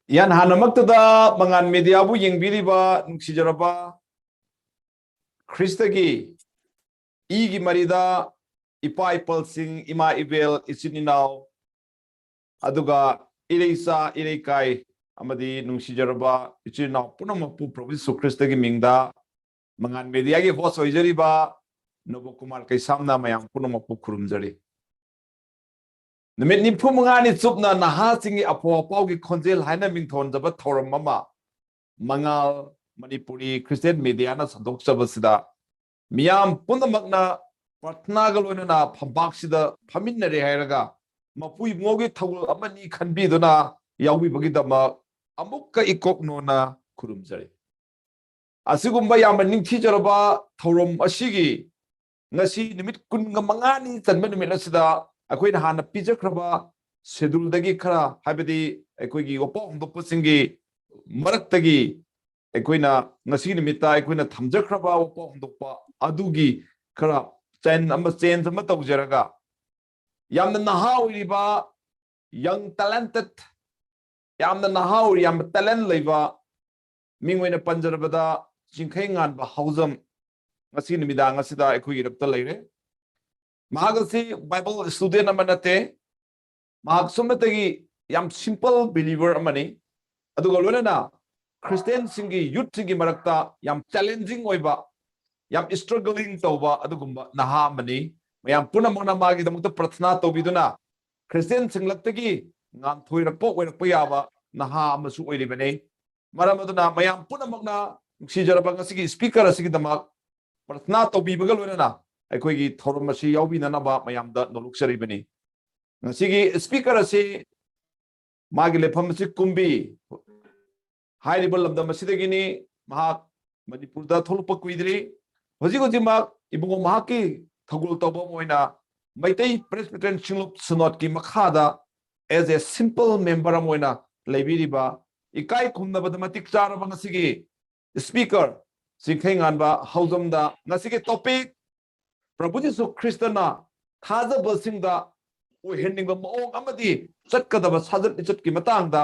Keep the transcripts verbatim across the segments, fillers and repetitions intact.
ꯏꯍꯥꯟ ꯍꯥꯟꯅꯃꯛꯇꯗ ꯃꯉꯥꯜ ꯃꯦꯗꯤꯌꯥꯕꯨ ꯌꯦꯡꯕꯤꯔꯤꯕ ꯅꯨꯡꯁꯤꯖꯔꯕ ꯈ꯭ꯔꯤꯁꯇꯒꯤ ꯏꯒꯤ ꯃꯔꯤꯗ ꯏꯄꯥ ꯏꯄꯜꯁꯤꯡ, ꯏꯃꯥ ꯏꯕꯦꯜ, ꯏꯆꯤꯟ ꯏꯅꯥꯎ, ꯑꯗꯨꯒ ꯏꯔꯩꯆꯥ ꯏꯔꯩꯀꯥꯏ ꯑꯃꯗꯤ ꯅꯨꯡꯁꯤꯖꯔꯕ ꯏꯆꯤꯟ ꯏꯅꯥꯎ ꯄꯨꯝꯅꯃꯛꯄꯨ ꯄ꯭ꯔꯚꯨ ꯌꯤꯁꯨ ꯈ꯭ꯔꯤꯁꯇꯒꯤ ꯃꯤꯡꯗ ꯃꯉꯥꯜ ꯃꯦꯗꯤꯌꯥꯒꯤ ꯍꯣꯁ ꯑꯣꯏꯖꯔꯤꯕ ꯅꯣꯕ ꯀꯨꯃꯥꯔ ꯀꯩꯁꯥꯝꯅ ꯃꯌꯥꯝ ꯄꯨꯝꯅꯃꯛꯄꯨ ꯈꯨꯔꯨꯝꯖꯔꯤ꯫ ꯅꯨꯃꯤꯠ ꯅꯤꯐꯨ ꯃꯉꯥꯅꯤ ꯆꯨꯞꯅ ꯅꯍꯥꯁꯤꯡꯒꯤ ꯑꯐꯥꯎ ꯑꯐꯥꯎꯒꯤ ꯈꯣꯟꯖꯦꯜ ꯍꯥꯏꯅ ꯃꯤꯡꯊꯣꯟꯖꯕ ꯊꯧꯔꯝ ꯑꯃ ꯃꯉꯥꯜ ꯃꯅꯤꯄꯨꯔꯤ ꯈ꯭ꯔꯤꯁꯇꯤꯌꯟ ꯃꯦꯗꯤꯌꯥꯅ ꯁꯟꯗꯣꯛꯆꯕꯁꯤꯗ ꯃꯤꯌꯥꯝ ꯄꯨꯝꯅꯃꯛꯅ ꯄ꯭ꯔꯊꯅꯥꯒ ꯂꯣꯏꯅꯅ ꯐꯝꯄꯥꯛꯁꯤꯗ ꯐꯝꯃꯤꯟꯅꯔꯦ ꯍꯥꯏꯔꯒ ꯃꯄꯨ ꯏꯕꯨꯡꯉꯣꯒꯤ ꯊꯧꯒꯜ ꯑꯃꯅꯤ ꯈꯟꯕꯤꯗꯨꯅ ꯌꯥꯎꯕꯤꯕꯒꯤꯗꯃꯛ ꯑꯃꯨꯛꯀ ꯏꯀꯣꯛ ꯅꯣꯟꯅ ꯈꯨꯔꯨꯝꯖꯔꯤ꯫ ꯑꯁꯤꯒꯨꯝꯕ ꯌꯥꯝꯅ ꯅꯤꯡꯊꯤꯖꯔꯕ ꯊꯧꯔꯝ ꯑꯁꯤꯒꯤ ꯉꯁꯤ ꯅꯨꯃꯤꯠ ꯀꯨꯟꯒ ꯃꯉꯥꯅꯤ ꯆꯟꯕ ꯅꯨꯃꯤꯠ ꯑꯁꯤꯗ ꯑꯩꯈꯣꯏꯅ ꯍꯥꯟꯅ ꯄꯤꯖꯈ꯭ꯔꯕ ꯁꯦꯗꯨꯜꯗꯒꯤ ꯈꯔ, ꯍꯥꯏꯕꯗꯤ ꯑꯩꯈꯣꯏꯒꯤ ꯋꯥꯄꯥꯎ ꯍꯣꯡꯗꯣꯛꯄꯁꯤꯡꯒꯤ ꯃꯔꯛꯇꯒꯤ ꯑꯩꯈꯣꯏꯅ ꯉꯁꯤ ꯅꯨꯃꯤꯠꯇ ꯑꯩꯈꯣꯏꯅ ꯊꯝꯖꯈ꯭ꯔꯕ ꯋꯥꯄꯥꯎ ꯍꯣꯡꯗꯣꯛꯄ ꯑꯗꯨꯒꯤ ꯈꯔ ꯆꯦꯟ ꯑꯃ, ꯆꯦꯟꯖ ꯑꯃ ꯇꯧꯖꯔꯒ, ꯌꯥꯝꯅ ꯅꯍꯥ ꯑꯣꯏꯔꯤꯕ, ꯌꯪ ꯇꯦꯂꯦꯟꯇꯦꯠ, ꯌꯥꯝꯅ ꯅꯍꯥ ꯑꯣꯏꯔꯤ, ꯌꯥꯝꯅ ꯇꯦꯂꯦꯟ ꯂꯩꯕ ꯃꯤꯡ ꯑꯣꯏꯅ ꯄꯟꯖꯔꯕꯗ ꯆꯤꯡꯈꯩ ꯉꯥꯟꯕ ꯍꯥꯎꯖꯝ ꯉꯁꯤ ꯅꯨꯃꯤꯗꯥꯡ ꯑꯁꯤꯗ ꯑꯩꯈꯣꯏꯒꯤ ꯏꯔꯛꯇ ꯂꯩꯔꯦ꯫ ꯃꯍꯥꯛ ꯑꯁꯤ ꯕꯥꯏꯕꯜ ꯁ꯭ꯇꯨꯗꯦꯟ ꯑꯃ ꯅꯠꯇꯦ, ꯃꯍꯥꯛ ꯁꯨꯞꯅꯇꯒꯤ ꯌꯥꯝ ꯁꯤꯝꯄꯜ ꯕꯤꯂꯤꯚꯔ ꯑꯃꯅꯤ꯫ ꯑꯗꯨꯒ ꯂꯣꯏꯅꯅ ꯈ꯭ꯔꯤꯁꯇꯤꯌꯟꯁꯤꯡꯒꯤ, ꯌꯨꯠꯁꯤꯡꯒꯤ ꯃꯔꯛꯇ ꯌꯥꯝ ꯆꯦꯂꯦꯟꯖꯤꯡ ꯑꯣꯏꯕ, ꯌꯥꯝ ꯏꯁꯇ꯭ꯔꯒꯂꯤꯡ ꯇꯧꯕ ꯑꯗꯨꯒꯨꯝꯕ ꯅꯍꯥ ꯑꯃꯅꯤ꯫ ꯃꯌꯥꯝ ꯄꯨꯝꯅꯃꯛꯅ ꯃꯥꯒꯤꯗꯃꯛꯇ ꯄ꯭ꯔꯊꯅꯥ ꯇꯧꯕꯤꯗꯨꯅ ꯈ꯭ꯔꯤꯁꯇꯤꯌꯟꯁꯤꯡꯂꯛꯇꯒꯤ ꯉꯥꯟꯊꯣꯏꯔꯛꯄ ꯑꯣꯏꯔꯛꯄ ꯌꯥꯕ ꯅꯍꯥ ꯑꯃꯁꯨ ꯑꯣꯏꯔꯤꯕꯅꯤ꯫ ꯃꯔꯝ ꯑꯗꯨꯅ ꯃꯌꯥꯝ ꯄꯨꯝꯅꯃꯛꯅ ꯅꯨꯡꯁꯤꯖꯔꯕ ꯉꯁꯤꯒꯤ ꯁ꯭ꯄꯤꯀꯔ ꯑꯁꯤꯒꯤꯗꯃꯛ ꯄ꯭ꯔꯊꯅꯥ ꯇꯧꯕꯤꯕꯒ ꯂꯣꯏꯅꯅ ꯑꯩꯈꯣꯏꯒꯤ ꯊꯧꯔꯝ ꯑꯁꯤ ꯌꯥꯎꯕꯤꯅꯅꯕ ꯃꯌꯥꯝꯗ ꯅꯣꯂꯨꯛꯆꯔꯤꯕꯅꯤ꯫ ꯉꯁꯤꯒꯤ ꯁ꯭ꯄꯤꯀꯔ ꯑꯁꯤ ꯃꯥꯒꯤ ꯂꯩꯐꯝ ꯑꯁꯤ ꯀꯨꯝꯕꯤ ꯍꯥꯏꯔꯤꯕ ꯂꯝꯗꯝ ꯑꯁꯤꯗꯒꯤꯅꯤ꯫ ꯃꯍꯥꯛ ꯃꯅꯤꯄꯨꯔꯗ ꯊꯣꯛꯂꯛꯄ ꯀꯨꯏꯗ꯭ꯔꯤ꯫ ꯍꯧꯖꯤꯛ ꯍꯧꯖꯤꯛꯃꯛ ꯏꯕꯨꯡꯉꯣ ꯃꯍꯥꯛꯀꯤ ꯊꯧꯒꯜ ꯇꯧꯕ ꯑꯃ ꯑꯣꯏꯅ ꯃꯩꯇꯩ ꯄ꯭ꯔꯦꯁꯕꯤꯇꯦꯔꯤꯌꯟ ꯁꯤꯡꯂꯨꯞ ꯁꯤꯅꯣꯗꯀꯤ ꯃꯈꯥꯗ as a simple member ꯑꯃ ꯑꯣꯏꯅ ꯂꯩꯕꯤꯔꯤꯕ, ꯏꯀꯥꯏ ꯈꯨꯝꯅꯕꯗ ꯃꯇꯤꯛ ꯆꯥꯔꯕ ꯉꯁꯤꯒꯤ ꯁ꯭ꯄꯤꯀꯔ ꯆꯤꯡꯈꯩ ꯉꯥꯟꯕ ꯍꯥꯎꯖꯝꯗ ꯉꯁꯤꯒꯤ ꯇꯣꯄꯤꯛ ꯄ꯭ꯔꯚꯨ ꯖꯤꯁꯨ ꯈ꯭ꯔꯤꯁꯇꯅ ꯊꯥꯖꯕꯁꯤꯡꯗ ꯑꯣꯏꯍꯟꯅꯤꯡꯕ ꯃꯑꯣꯡ ꯑꯃꯗꯤ ꯆꯠꯀꯗꯕ ꯁꯥꯖꯠ ꯂꯤꯆꯠꯀꯤ ꯃꯇꯥꯡꯗ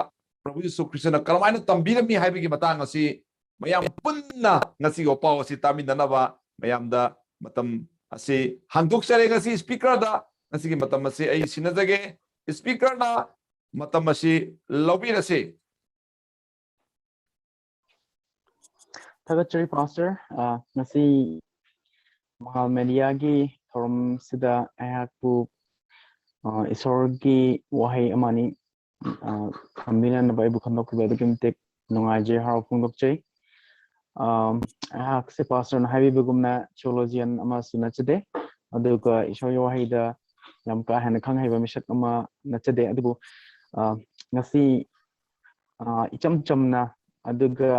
ꯄ꯭ꯔꯚꯨ ꯌꯤꯁꯨ ꯈ꯭ꯔꯤꯁꯇꯅ ꯀꯔꯝꯍꯥꯏꯅ ꯇꯝꯕꯤꯔꯝꯃꯤ ꯍꯥꯏꯕꯒꯤ ꯃꯇꯥꯡ ꯑꯁꯤ ꯃꯌꯥꯝ ꯄꯨꯟꯅ ꯉꯁꯤꯒꯤ ꯋꯥꯄꯥꯎ ꯑꯁꯤ ꯇꯥꯃꯤꯟꯅꯅꯕ ꯃꯌꯥꯝꯗ ꯃꯇꯝ ꯑꯁꯤ ꯍꯥꯡꯗꯣꯛꯆꯔꯦ꯫ ꯉꯁꯤ ꯁ꯭ꯄꯤꯀꯔꯗ ꯉꯁꯤꯒꯤ ꯃꯇꯝ ꯑꯁꯤ ꯑꯩ ꯁꯤꯟꯅꯖꯒꯦ꯫ ꯁ꯭ꯄꯤꯀꯔꯅ ꯃꯇꯝ ꯑꯁꯤ ꯂꯧꯕꯤꯔꯁꯤ꯫ ꯊꯥꯒꯠꯆꯔꯤ ꯄꯥꯁꯇꯔ꯫ ꯑ, ꯉꯁꯤ ꯃꯉꯥꯜ ꯃꯦꯗꯤꯌꯥꯒꯤ ꯊꯧꯔꯝꯁꯤꯗ ꯑꯩꯍꯥꯛꯄꯨ, ꯑ, ꯏꯁꯣꯔꯒꯤ ꯋꯥꯍꯩ ꯑꯃꯅꯤ, ꯑ, ꯊꯝꯕꯤꯅꯅꯕ ꯑꯩꯕꯨ ꯈꯟꯗꯣꯛꯄꯤꯕ ꯑꯗꯨꯛꯀꯤ ꯃꯇꯤꯛ ꯅꯨꯡꯉꯥꯏꯖꯩ, ꯍꯔꯥꯎ ꯐꯣꯡꯗꯣꯛꯆꯩ꯫ ꯑ, ꯑꯩꯍꯥꯛꯁꯦ ꯄꯥꯁꯇꯔꯅ ꯍꯥꯏꯕꯤꯕꯒꯨꯝꯅ ꯊꯤꯑꯣꯂꯣꯖꯤꯌꯥꯟ ꯑꯃꯁꯨ ꯅꯠꯆꯗꯦ, ꯑꯗꯨꯒ ꯏꯁꯣꯔꯒꯤ ꯋꯥꯍꯩꯗ ꯌꯥꯝ ꯀꯥ ꯍꯦꯟꯅ ꯈꯪ ꯍꯩꯕ ꯃꯤꯁꯛ ꯑꯃ ꯅꯠꯆꯗꯦ꯫ ꯑꯗꯨꯕꯨ, ꯑ, ꯉꯁꯤ, ꯑ, ꯏꯆꯝ ꯆꯝꯅ ꯑꯗꯨꯒ,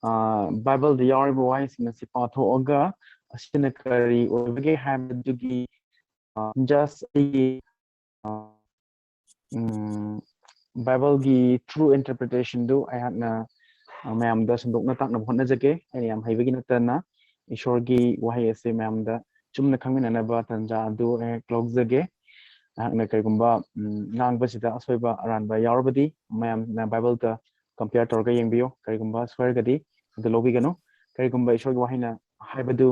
ꯑ, ꯕꯥꯏꯕꯜꯗ ꯌꯥꯎꯔꯤꯕ ꯋꯥꯍꯩꯁꯤꯡ ꯑꯁꯤ ꯄꯥꯊꯣꯛꯑꯒ ꯑꯁꯤꯅ ꯀꯔꯤ ꯑꯣꯏꯕꯒꯦ ꯍꯥꯏꯕꯗꯨꯒꯤ, ꯑ, just ꯑꯩꯒꯤ, ꯑ, ꯎꯝ, ꯕꯥꯏꯕꯜꯒꯤ true interpretation ꯗꯨ ꯑꯩꯍꯥꯛꯅ, ꯑ, ꯃꯌꯥꯝꯗ ꯁꯟꯗꯣꯛꯅ ꯇꯥꯛꯅꯕ ꯍꯣꯠꯅꯖꯒꯦ꯫ ꯑꯩꯅ ꯌꯥꯝ ꯍꯩꯕꯒꯤ ꯅꯠꯇꯅ ꯏꯁꯣꯔꯒꯤ ꯋꯥꯍꯩ ꯑꯁꯤ ꯃꯌꯥꯝꯗ ꯆꯨꯝꯅ ꯈꯪꯃꯤꯟꯅꯅꯕ ꯇꯥꯟꯖꯥ ꯑꯗꯨ ꯑꯩꯍꯥꯛ ꯂꯧꯖꯒꯦ꯫ ꯑꯩꯍꯥꯛꯅ ꯀꯔꯤꯒꯨꯝꯕ, ꯎꯝ, ꯉꯥꯡꯕꯁꯤꯗ ꯑꯁꯣꯏꯕ ꯑꯔꯥꯟꯕ ꯌꯥꯎꯔꯕꯗꯤ ꯃꯌꯥꯝꯅ ꯕꯥꯏꯕꯜꯒ compare ꯇꯧꯔꯒ ꯌꯦꯡꯕꯤꯌꯨ꯫ ꯀꯔꯤꯒꯨꯝꯕ ꯁꯣꯏꯔꯒꯗꯤ ꯑꯗꯨ ꯂꯧꯕꯤꯒꯅꯨ꯫ ꯀꯔꯤꯒꯨꯝꯕ ꯏꯁꯣꯔꯒꯤ ꯋꯥꯍꯩꯅ ꯍꯥꯏꯕꯗꯨ,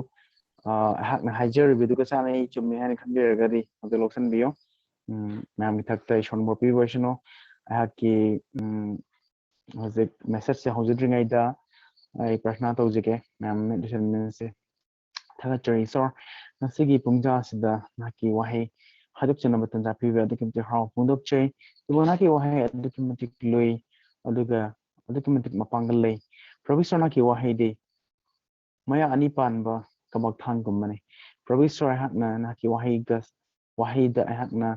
ꯑ, ꯑꯩꯍꯥꯛꯅ ꯍꯥꯏꯖꯔꯤꯕꯗꯨꯒ ꯆꯥꯟꯅꯩ, ꯆꯨꯝꯃꯤ ꯍꯥꯏꯅ ꯈꯟꯕꯤꯔꯒꯗꯤ ꯑꯗꯨ ꯂꯧꯁꯤꯟꯕꯤꯌꯨ꯫ ꯎꯝ, ꯃꯌꯥꯝꯒꯤ ꯊꯛꯇ ꯏꯁꯣꯔꯅ ꯕꯣꯔ ꯄꯤꯕꯤꯕ ꯑꯣꯏꯁꯅꯨ꯫ ꯑꯩꯍꯥꯛꯀꯤ, ꯎꯝ, ꯍꯧꯖꯤꯛ message ꯁꯦ ꯍꯧꯖꯗ꯭ꯔꯤꯉꯩꯗ ꯑꯩ ꯄ꯭ꯔꯥꯔꯊꯅꯥ ꯇꯧꯖꯒꯦ꯫ ꯃꯌꯥꯝ ꯃꯤꯠ ꯎꯏꯁꯤꯟꯃꯤꯟꯅꯁꯤ꯫ ꯊꯥꯒꯠꯆꯔꯤ ꯏꯁꯣꯔ, ꯉꯁꯤꯒꯤ ꯄꯨꯡꯖꯥꯁꯤꯗ ꯅꯍꯥꯛꯀꯤ ꯋꯥꯍꯩ ꯍꯥꯏꯗꯣꯛꯆꯅꯕ ꯇꯥꯟꯖꯥ ꯄꯤꯕ ꯑꯗꯨꯛꯀꯤ ꯃꯇꯤꯛ ꯍꯔꯥꯎꯕ ꯐꯣꯡꯗꯣꯛꯆꯩ꯫ ꯑꯗꯨꯒ ꯅꯍꯥꯛꯀꯤ ꯋꯥꯍꯩ ꯑꯗꯨꯛꯀꯤ ꯃꯇꯤꯛ ꯂꯨꯏ, ꯑꯗꯨꯒ ꯑꯗꯨꯛꯀꯤ ꯃꯇꯤꯛ ꯃꯄꯥꯡꯒꯜ ꯂꯩ꯫ ꯄ꯭ꯔꯚꯨ ꯏꯁꯣꯔ, ꯅꯍꯥꯛꯀꯤ ꯋꯥꯍꯩꯗꯤ ꯃꯌꯥ ꯑꯅꯤ ꯄꯥꯟꯕ ꯀꯕꯛ ꯊꯥꯡꯒꯨꯝꯕꯅꯤ꯫ ꯄ꯭ꯔꯚꯨ ꯏꯁꯣꯔ, ꯑꯩꯍꯥꯛꯅ ꯅꯍꯥꯛꯀꯤ ꯋꯥꯍꯩꯒ, ꯋꯥꯍꯩꯗ ꯑꯩꯍꯥꯛꯅ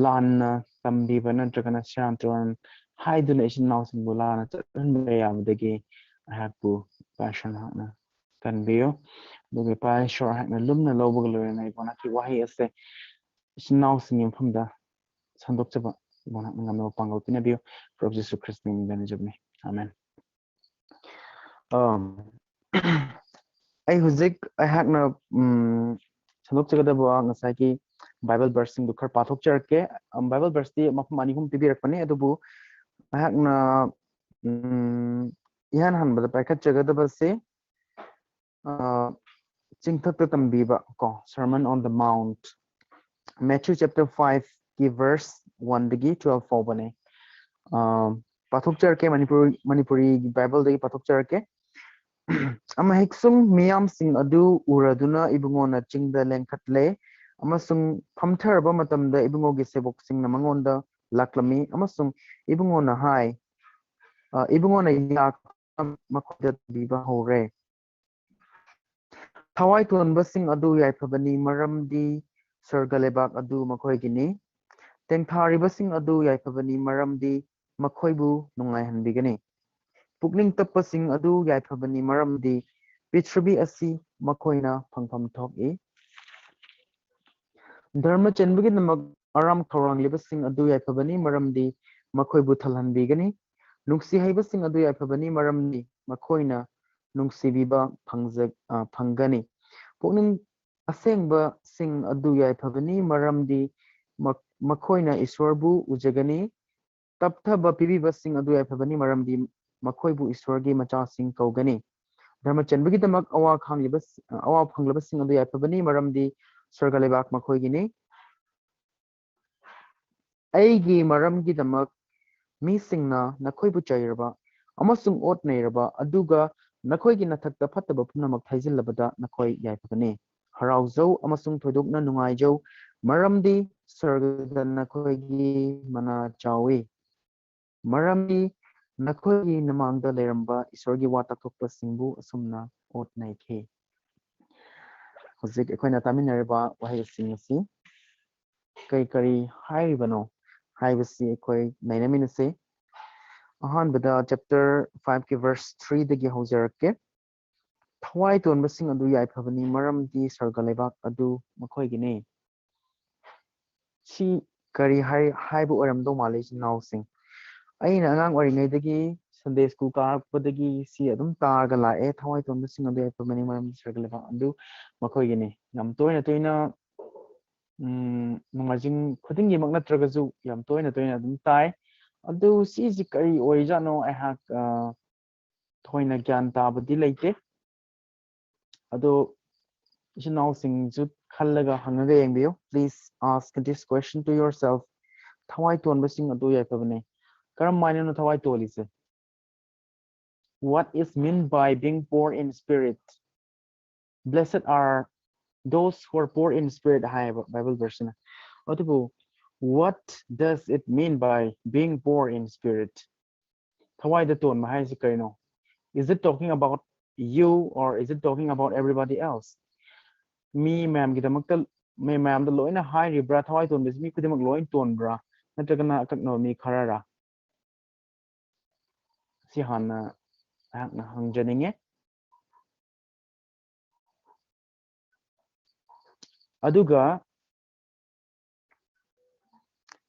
ꯂꯥꯟꯅ ꯇꯝꯕꯤꯕ ꯅꯠꯇ꯭ꯔꯒꯅ ꯁꯦꯔꯥꯟ ꯇꯨꯔꯥꯟ ꯍꯥꯏꯗꯨꯅ ꯏꯆꯤꯟ ꯏꯅꯥꯎꯁꯤꯡꯕꯨ ꯂꯥꯟꯅ ꯆꯠꯍꯟꯕ ꯌꯥꯕꯗꯒꯤ ꯑꯩꯍꯥꯛꯄꯨ ꯄꯥꯁꯟ ꯍꯥꯛꯅ ꯀꯟꯕꯤꯌꯨ꯫ ꯑꯗꯨꯒ ꯏꯄꯥ ꯏꯁꯣꯔ, ꯑꯩꯍꯥꯛꯅ ꯂꯨꯝꯅ ꯂꯧꯕꯒ ꯂꯣꯏꯅꯅ ꯏꯕꯣ ꯅꯍꯥꯛꯀꯤ ꯋꯥꯍꯩ ꯑꯁꯦ ꯏꯆꯤꯟ ꯏꯅꯥꯎꯁꯤꯡꯒꯤ ꯃꯐꯝꯗ ꯁꯟꯗꯣꯛꯆꯕ ꯏꯕꯣ ꯅꯍꯥꯛꯅ ꯉꯝꯅꯕ ꯄꯥꯡꯒꯜ ꯄꯤꯅꯕꯤꯌꯨ꯫ ꯄ꯭ꯔꯚꯨ ꯖꯤꯁꯨ ꯈ꯭ꯔꯤꯁꯇꯒꯤ ꯃꯤꯡꯗ ꯅꯤꯖꯕꯅꯤ꯫ ꯑꯥꯃꯦꯟ꯫ ꯑꯝ, ꯑꯩ ꯍꯧꯖꯤꯛ ꯑꯩꯍꯥꯛꯅ, ꯎꯝ, ꯁꯟꯗꯣꯛꯆꯒꯗꯕ ꯉꯁꯥꯏꯒꯤ ꯕꯥꯏꯕꯜ ꯚꯔꯁꯁꯤꯡꯗꯨ ꯈꯔ ꯄꯥꯊꯣꯛꯆꯔꯛꯀꯦ꯫ ꯑꯝ, ꯕꯥꯏꯕꯜ ꯚꯔꯁꯇꯤ ꯃꯐꯝ ꯑꯅꯤ ꯑꯍꯨꯝ ꯄꯤꯕꯤꯔꯛꯄꯅꯤ, ꯑꯗꯨꯕꯨ ꯑꯩꯍꯥꯛꯅ ꯎꯝ, ꯏꯍꯥꯟ ꯍꯥꯟꯕꯗ ꯄꯥꯏꯈꯠꯆꯒꯗꯕꯁꯤ ꯑ, ꯆꯤꯡꯊꯛꯇ ꯇꯝꯕꯤꯕ ꯀꯣ, Sermon on the Mount, Matthew chapter five ꯀꯤ verse one ꯗꯒꯤ twelve ꯐꯥꯎꯕꯅꯦ꯫ ꯑ, ꯄꯥꯊꯣꯛꯆꯔꯛꯀꯦ, ꯃꯅꯤꯄꯨꯔ ꯃꯅꯤꯄꯨꯔꯤꯒꯤ ꯕꯥꯏꯕꯜꯗꯒꯤ ꯄꯥꯊꯣꯛꯆꯔꯛꯀꯦ꯫ ꯑꯃ ꯍꯦꯛꯁꯨꯡ ꯃꯤꯌꯥꯝꯁꯤꯡ ꯑꯗꯨ ꯎꯔꯗꯨꯅ ꯏꯕꯨꯡꯉꯣꯅ ꯆꯤꯡꯗ ꯂꯦꯡꯈꯠꯂꯦ, ꯑꯃꯁꯨꯡ ꯐꯝꯊꯔꯕ ꯃꯇꯝꯗ ꯏꯕꯨꯡꯉꯣꯒꯤ ꯁꯦꯕꯣꯛꯁꯤꯡꯅ ꯃꯉꯣꯟꯗ ꯂꯥꯛꯂꯝꯃꯤ, ꯑꯃꯁꯨꯡ ꯏꯕꯨꯡꯉꯣꯅ ꯍꯥꯏ, ꯑ, ꯏꯕꯨꯡꯉꯣꯅ ꯌꯥ ꯃꯈꯣꯏꯗ ꯇꯝꯕꯤꯕ ꯍꯧꯔꯦ꯫ ꯊꯋꯥꯏ ꯇꯣꯟꯕꯁꯤꯡ ꯑꯗꯨ ꯌꯥꯏꯐꯕꯅꯤ, ꯃꯔꯝꯗꯤ ꯁꯔꯒ ꯂꯩꯕꯥꯛ ꯑꯗꯨ ꯃꯈꯣꯏꯒꯤꯅꯤ꯫ ꯇꯦꯡꯊꯥꯔꯤꯕꯁꯤꯡ ꯑꯗꯨ ꯌꯥꯏꯐꯕꯅꯤ, ꯃꯔꯝꯗꯤ ꯃꯈꯣꯏꯕꯨ ꯅꯨꯡꯉꯥꯏꯍꯟꯕꯤꯒꯅꯤ꯫ ꯄꯨꯛꯅꯤꯡ ꯇꯞꯄꯁꯤꯡ ꯑꯗꯨ ꯌꯥꯏꯐꯕꯅꯤ, ꯃꯔꯝꯗꯤ ꯄ꯭ꯔꯤꯊꯤꯕꯤ ꯑꯁꯤ ꯃꯈꯣꯏꯅ ꯐꯪꯐꯝ ꯊꯣꯛꯏ꯫ ꯙꯔꯃ ꯆꯦꯟꯕꯒꯤꯗꯃꯛ ꯑꯔꯥꯝ ꯈꯧꯔꯥꯡꯂꯤꯕꯁꯤꯡ ꯑꯗꯨ ꯌꯥꯏꯐꯕꯅꯤ, ꯃꯔꯝꯗꯤ ꯃꯈꯣꯏꯕꯨ ꯊꯜꯍꯟꯕꯤꯒꯅꯤ꯫ ꯅꯨꯡꯁꯤ ꯍꯩꯕꯁꯤꯡ ꯑꯗꯨ ꯌꯥꯏꯐꯕꯅꯤ, ꯃꯔꯝꯗꯤ ꯃꯈꯣꯏꯅ ꯅꯨꯡꯁꯤꯕꯤꯕ ꯐꯪꯖ-, ꯑ, ꯐꯪꯒꯅꯤ꯫ ꯄꯨꯛꯅꯤꯡ ꯑꯁꯦꯡꯕꯁꯤꯡ ꯑꯗꯨ ꯌꯥꯏꯐꯕꯅꯤ, ꯃꯔꯝꯗꯤ ꯃ-, ꯃꯈꯣꯏꯅ ꯏꯁ꯭ꯋꯔꯕꯨ ꯎꯖꯒꯅꯤ꯫ ꯇꯞꯊꯕ ꯄꯤꯕꯤꯕꯁꯤꯡ ꯑꯗꯨ ꯌꯥꯏꯐꯕꯅꯤ, ꯃꯔꯝꯗꯤ ꯃꯈꯣꯏꯕꯨ ꯏꯁ꯭ꯋꯔꯒꯤ ꯃꯆꯥꯁꯤꯡ ꯀꯧꯒꯅꯤ꯫ ꯙꯔꯃ ꯆꯦꯟꯕꯒꯤꯗꯃꯛ ꯑꯋꯥ ꯈꯥꯡꯂꯤꯕ-, ꯑꯋꯥ ꯐꯪꯂꯕꯁꯤꯡ ꯑꯗꯨ ꯌꯥꯏꯐꯕꯅꯤ, ꯃꯔꯝꯗꯤ ꯁ꯭ꯋꯔꯒ ꯂꯩꯕꯥꯛ ꯃꯈꯣꯏꯒꯤꯅꯤ꯫ ꯑꯩꯒꯤ ꯃꯔꯝꯒꯤꯗꯃꯛ ꯃꯤꯁꯤꯡꯅ ꯅꯈꯣꯏꯕꯨ ꯆꯩꯔꯕ ꯑꯃꯁꯨꯡ ꯑꯣꯠ ꯅꯩꯔꯕ, ꯑꯗꯨꯒ ꯅꯈꯣꯏꯒꯤ ꯅꯊꯛꯇ ꯐꯠꯇꯕ ꯄꯨꯝꯅꯃꯛ ꯊꯩꯖꯤꯜꯂꯕꯗ ꯅꯈꯣꯏ ꯌꯥꯏꯐꯒꯅꯤ꯫ ꯍꯔꯥꯎꯖꯧ ꯑꯃꯁꯨꯡ ꯊꯣꯏꯗꯣꯛꯅ ꯅꯨꯡꯉꯥꯏꯖꯧ, ꯃꯔꯝꯗꯤ ꯁ꯭ꯋꯔꯒꯗ ꯅꯈꯣꯏꯒꯤ ꯃꯅꯥ ꯆꯥꯎꯏ꯫ ꯃꯔꯝꯗꯤ ꯅꯈꯣꯏꯒꯤ ꯃꯃꯥꯡꯗ ꯂꯩꯔꯝꯕ ꯏꯁ꯭ꯋꯔꯒꯤ ꯋꯥ ꯇꯥꯛꯊꯣꯛꯄꯁꯤꯡꯕꯨ ꯑꯁꯨꯝꯅ ꯑꯣꯠ ꯅꯩꯈꯤ꯫ ꯍꯧꯖꯤꯛ ꯑꯩꯈꯣꯏꯅ ꯇꯥꯃꯤꯟꯅꯔꯤꯕ ꯋꯥꯍꯩꯁꯤꯡ ꯑꯁꯤ ꯀꯔꯤ ꯀꯔꯤ ꯍꯥꯏꯔꯤꯕꯅꯣ ꯍꯥꯏꯕꯁꯤ ꯑꯩꯈꯣꯏ ꯅꯩꯅꯃꯤꯟꯅꯁꯤ꯫ ꯑꯍꯥꯟꯕꯗ chapter five ꯀꯤ verse three ꯗꯒꯤ ꯍꯧꯖꯔꯛꯀꯦ꯫ ꯊꯋꯥꯏ ꯇꯣꯟꯕꯁꯤꯡ ꯑꯗꯨ ꯌꯥꯏꯐꯕꯅꯤ, ꯃꯔꯝꯗꯤ ꯁ꯭ꯋꯔꯒ ꯂꯩꯕꯥꯛ ꯑꯗꯨ ꯃꯈꯣꯏꯒꯤꯅꯤ꯫ ꯁꯤ ꯀꯔꯤ ꯍꯥꯏ-, ꯍꯥꯏꯕ ꯑꯣꯏꯔꯝꯗꯧ ꯃꯥꯜꯂꯤ, ꯏꯆꯤꯟ ꯏꯅꯥꯎꯁꯤꯡ? ꯑꯩꯅ ꯑꯉꯥꯡ ꯑꯣꯏꯔꯤꯉꯩꯗꯒꯤ, Sunday school ꯀꯥꯔꯛꯄꯗꯒꯤ ꯁꯤ ꯑꯗꯨꯝ ꯇꯥꯔꯒ ꯂꯥꯛꯑꯦ, "ꯊꯋꯥꯏ ꯇꯣꯟꯕꯁꯤꯡ ꯑꯗꯨ ꯌꯥꯏꯐꯕꯅꯤ, ꯃꯔꯝꯗꯤ ꯁ꯭ꯋꯔꯒ ꯂꯩꯕꯥꯛ ꯑꯗꯨ ꯃꯈꯣꯏꯒꯤꯅꯤ"꯫ ꯌꯥꯝ ꯇꯣꯏꯅ ꯇꯣꯏꯅ, ꯎꯝ, ꯅꯣꯡꯃꯥꯏꯖꯤꯡ ꯈꯨꯗꯤꯡꯒꯤꯃꯛ ꯅꯠꯇ꯭ꯔꯒꯁꯨ ꯌꯥꯝ ꯇꯣꯏꯅ ꯇꯣꯏꯅ ꯑꯗꯨꯝ ꯇꯥꯏ꯫ ꯑꯗꯨ ꯁꯤꯁꯤ ꯀꯔꯤ ꯑꯣꯏꯖꯥꯠꯅꯣ? ꯑꯩꯍꯥꯛ ꯑ, ꯊꯣꯏꯅ ꯒ꯭ꯌꯥꯟ ꯇꯥꯕꯗꯤ ꯂꯩꯇꯦ꯫ ꯑꯗꯣ ꯏꯆꯤꯟ ꯏꯅꯥꯎꯁꯤꯡꯁꯨ ꯈꯜꯂꯒ ꯍꯪꯉꯒ ꯌꯦꯡꯕꯤꯌꯨ. Please ask this question to yourself. ꯊꯋꯥꯏ ꯇꯣꯟꯕꯁꯤꯡ ꯑꯗꯨ ꯌꯥꯏꯐꯕꯅꯦ꯫ ꯀꯔꯝ ꯍꯥꯏꯅꯅꯣ ꯊꯋꯥꯏ ꯇꯣꯜꯂꯤꯁꯦ? What is meant by being poor in spirit? Blessed are those who are poor in spirit ꯍꯥꯏꯌꯦꯕ ꯕꯥꯏꯕꯜ ꯚꯔꯁꯁꯤꯅ꯫ ꯑꯗꯨꯕꯨ what does it mean by being poor in spirit? ꯊꯋꯥꯏꯗ ꯇꯣꯟꯕ ꯍꯥꯏꯁꯤ ꯀꯔꯤꯅꯣ? Is it talking about you or is it talking about everybody else? ꯃꯤ ꯃꯌꯥꯝꯒꯤꯗꯃꯛꯇ ꯃꯤ ꯃꯌꯥꯝꯗ ꯂꯣꯏꯅ ꯍꯥꯏꯔꯤꯕ꯭ꯔꯥ? ꯊꯋꯥꯏ ꯇꯣꯟꯕꯁꯤ ꯃꯤ ꯈꯨꯗꯤꯡꯃꯛ ꯂꯣꯏ ꯇꯣꯟꯕ꯭ꯔꯥ? ꯅꯠꯇ꯭ꯔꯒꯅ ꯑꯀꯛꯅꯕ ꯃꯤ ꯈꯔꯔꯥ? ꯁꯤ ꯍꯥꯟꯅ ꯑꯩꯍꯥꯛꯅ ꯍꯪꯖꯅꯤꯡꯉꯦ꯫ ꯑꯗꯨꯒ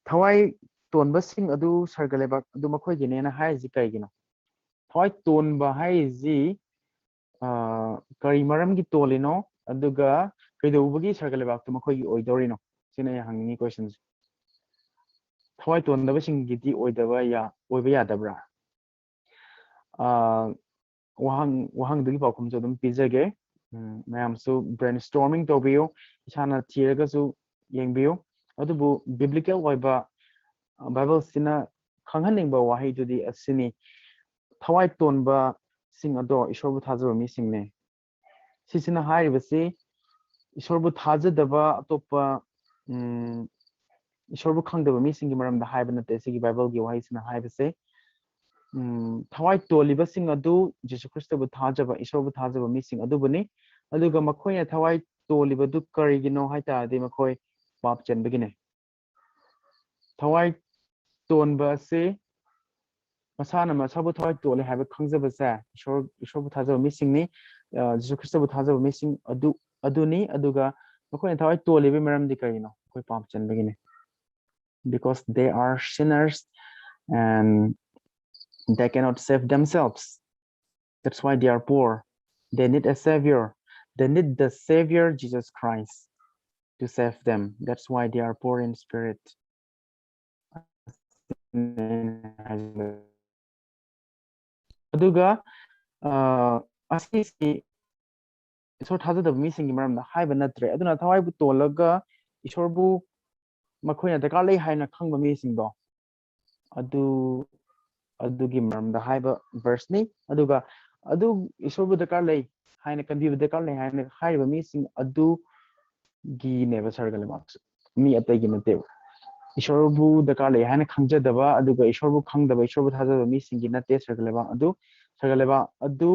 ꯊꯋꯥꯏ ꯇꯣꯟꯕꯁꯤꯡ ꯑꯗꯨ ꯁꯔꯒ ꯂꯩꯕꯥꯛ ꯑꯗꯨ ꯃꯈꯣꯏꯒꯤꯅꯦꯅ ꯍꯥꯏꯔꯤꯁꯤ ꯀꯩꯒꯤꯅꯣ? ꯊꯋꯥꯏ ꯇꯣꯟꯕ ꯍꯥꯏꯔꯤꯁꯤ ꯑ, ꯀꯔꯤ ꯃꯔꯝꯒꯤ ꯇꯣꯜꯂꯤꯅꯣ? ꯑꯗꯨꯒ ꯀꯩꯗꯧꯕꯒꯤ ꯁꯔꯒ ꯂꯩꯕꯥꯛꯇꯨ ꯃꯈꯣꯏꯒꯤ ꯑꯣꯏꯗꯧꯔꯤꯅꯣ? ꯁꯤꯅ ꯑꯩ ꯍꯪꯅꯤꯡꯉꯤ ꯀꯣꯏꯁꯟꯁꯦ꯫ ꯊꯋꯥꯏ ꯇꯣꯟꯗꯕꯁꯤꯡꯒꯤꯗꯤ ꯑꯣꯏꯗꯕ ꯌꯥ-, ꯑꯣꯏꯕ ꯌꯥꯗꯕ꯭ꯔꯥ? ꯑ, ꯋꯥꯍꯪ, ꯋꯥꯍꯪꯗꯨꯒꯤ ꯄꯥꯎꯈꯨꯝꯁꯨ ꯑꯗꯨꯝ ꯄꯤꯖꯒꯦ꯫ ꯎꯝ, ꯃꯌꯥꯝꯁꯨ ꯕ꯭ꯔꯦꯟ ꯁ꯭ꯇꯣꯔꯃꯤꯡ ꯇꯧꯕꯤꯌꯨ, ꯏꯁꯥꯅ ꯊꯤꯔꯒꯁꯨ ꯌꯦꯡꯕꯤꯌꯨ꯫ ꯑꯗꯨꯕꯨ ꯕꯤꯕ꯭ꯂꯤꯀꯦꯜ ꯑꯣꯏꯕ, ꯑ, ꯕꯥꯏꯕꯜꯁꯤꯅ ꯈꯪꯍꯟꯅꯤꯡꯕ ꯋꯥꯍꯩꯗꯨꯗꯤ ꯑꯁꯤꯅꯤ, ꯊꯋꯥꯏ ꯇꯣꯟꯕꯁꯤꯡ ꯑꯗꯣ ꯏꯁꯣꯔꯕꯨ ꯊꯥꯖꯕ ꯃꯤꯁꯤꯡꯅꯦ꯫ ꯁꯤꯁꯤꯅ ꯍꯥꯏꯔꯤꯕꯁꯤ ꯏꯁꯣꯔꯕꯨ ꯊꯥꯖꯗꯕ ꯑꯇꯣꯞꯄ, ꯎꯝ, ꯏꯁꯣꯔꯕꯨ ꯈꯪꯗꯕ ꯃꯤꯁꯤꯡꯒꯤ ꯃꯔꯝꯗ ꯍꯥꯏꯕ ꯅꯠꯇꯦ꯫ ꯁꯤꯒꯤ ꯕꯥꯏꯕꯜꯒꯤ ꯋꯥꯍꯩꯁꯤꯅ ꯍꯥꯏꯕꯁꯦ, ꯎꯝ, ꯊꯋꯥꯏ ꯇꯣꯜꯂꯤꯕꯁꯤꯡ ꯑꯗꯨ ꯖꯤꯁꯨ ꯈ꯭ꯔꯤꯁꯇꯕꯨ ꯊꯥꯖꯕ, ꯏꯁꯣꯔꯕꯨ ꯊꯥꯖꯕ ꯃꯤꯁꯤꯡ ꯑꯗꯨꯕꯨꯅꯤ꯫ ꯑꯗꯨꯒ ꯃꯈꯣꯏꯅ ꯊꯋꯥꯏ ꯇꯣꯜꯂꯤꯕꯗꯨ ꯀꯔꯤꯒꯤꯅꯣ ꯍꯥꯏ ꯇꯥꯔꯗꯤ ꯃꯈꯣꯏ ꯄꯥꯞ ꯆꯦꯟꯕꯒꯤꯅꯦ꯫ ꯊꯋꯥꯏ ꯇꯣꯟꯕ ꯑꯁꯤ ꯃꯁꯥꯅ ꯃꯁꯥꯕꯨ ꯊꯋꯥꯏ ꯇꯣꯜꯂꯦ ꯍꯥꯏꯕ ꯈꯪꯖꯕꯁꯦ ꯏꯁꯣꯔ, ꯏꯁꯣꯔꯕꯨ ꯊꯥꯖꯕ ꯃꯤꯁꯤꯡꯅꯤ, ꯑ, ꯖꯤꯁꯨ ꯈ꯭ꯔꯤꯁꯇꯕꯨ ꯊꯥꯖꯕ ꯃꯤꯁꯤꯡ ꯑꯗꯨ, ꯑꯗꯨꯅꯤ꯫ ꯑꯗꯨꯒ ꯃꯈꯣꯏꯅ ꯊꯋꯥꯏ ꯇꯣꯜꯂꯤꯕꯒꯤ ꯃꯔꯝꯗꯤ ꯀꯔꯤꯅꯣ? ꯑꯩꯈꯣꯏ ꯄꯥꯞ ꯆꯦꯟꯕꯒꯤꯅꯤ꯫ Because they are sinners and they cannot save themselves. That's why they are poor. They need a savior. They need the savior, Jesus Christ, to save them. That's why they are poor in spirit. ꯑꯗꯨꯒ ꯑ, ꯑꯁꯤꯁꯤ ꯏꯁꯣꯔ ꯊꯥꯖꯗꯕ ꯃꯤꯁꯤꯡꯒꯤ ꯃꯔꯝꯗ ꯍꯥꯏꯕ ꯅꯠꯇ꯭ꯔꯦ꯫ ꯑꯗꯨꯅ ꯊꯋꯥꯏꯕꯨ ꯇꯣꯜꯂꯒ ꯏꯁꯣꯔꯕꯨ ꯃꯈꯣꯏꯅ ꯗꯔꯀꯥꯔ ꯂꯩ ꯍꯥꯏꯅ ꯈꯪꯕ ꯃꯤꯁꯤꯡꯗꯣ, ꯑꯗꯨ ꯑꯗꯨꯒꯤ ꯃꯔꯝꯗ ꯍꯥꯏꯕ ꯚꯔꯁꯅꯤ꯫ ꯑꯗꯨꯒ ꯑꯗꯨ ꯏꯁꯣꯔꯕꯨ ꯗꯔꯀꯥꯔ ꯂꯩ ꯍꯥꯏꯅ, ꯀꯟꯕꯤꯕ ꯗꯔꯀꯥꯔ ꯂꯩ ꯍꯥꯏꯅ ꯍꯥꯏꯔꯤꯕ ꯃꯤꯁꯤꯡ ꯑꯗꯨꯒꯤꯅꯦꯕ ꯁꯔꯒ ꯂꯩꯕꯥꯛꯁꯨ, ꯃꯤ ꯑꯇꯩꯒꯤ ꯅꯠꯇꯦꯕ꯫ ꯏꯁꯣꯔꯕꯨ ꯗꯔꯀꯥꯔ ꯂꯩ ꯍꯥꯏꯅ ꯈꯪꯖꯗꯕ, ꯑꯗꯨꯒ ꯏꯁꯣꯔꯕꯨ ꯈꯪꯗꯕ, ꯏꯁꯣꯔꯕꯨ ꯊꯥꯖꯗꯕ ꯃꯤꯁꯤꯡꯒꯤ ꯅꯠꯇꯦ ꯁꯔꯒ ꯂꯩꯕꯥꯛ ꯑꯗꯨ꯫ ꯁꯔꯒ ꯂꯩꯕꯥꯛ ꯑꯗꯨ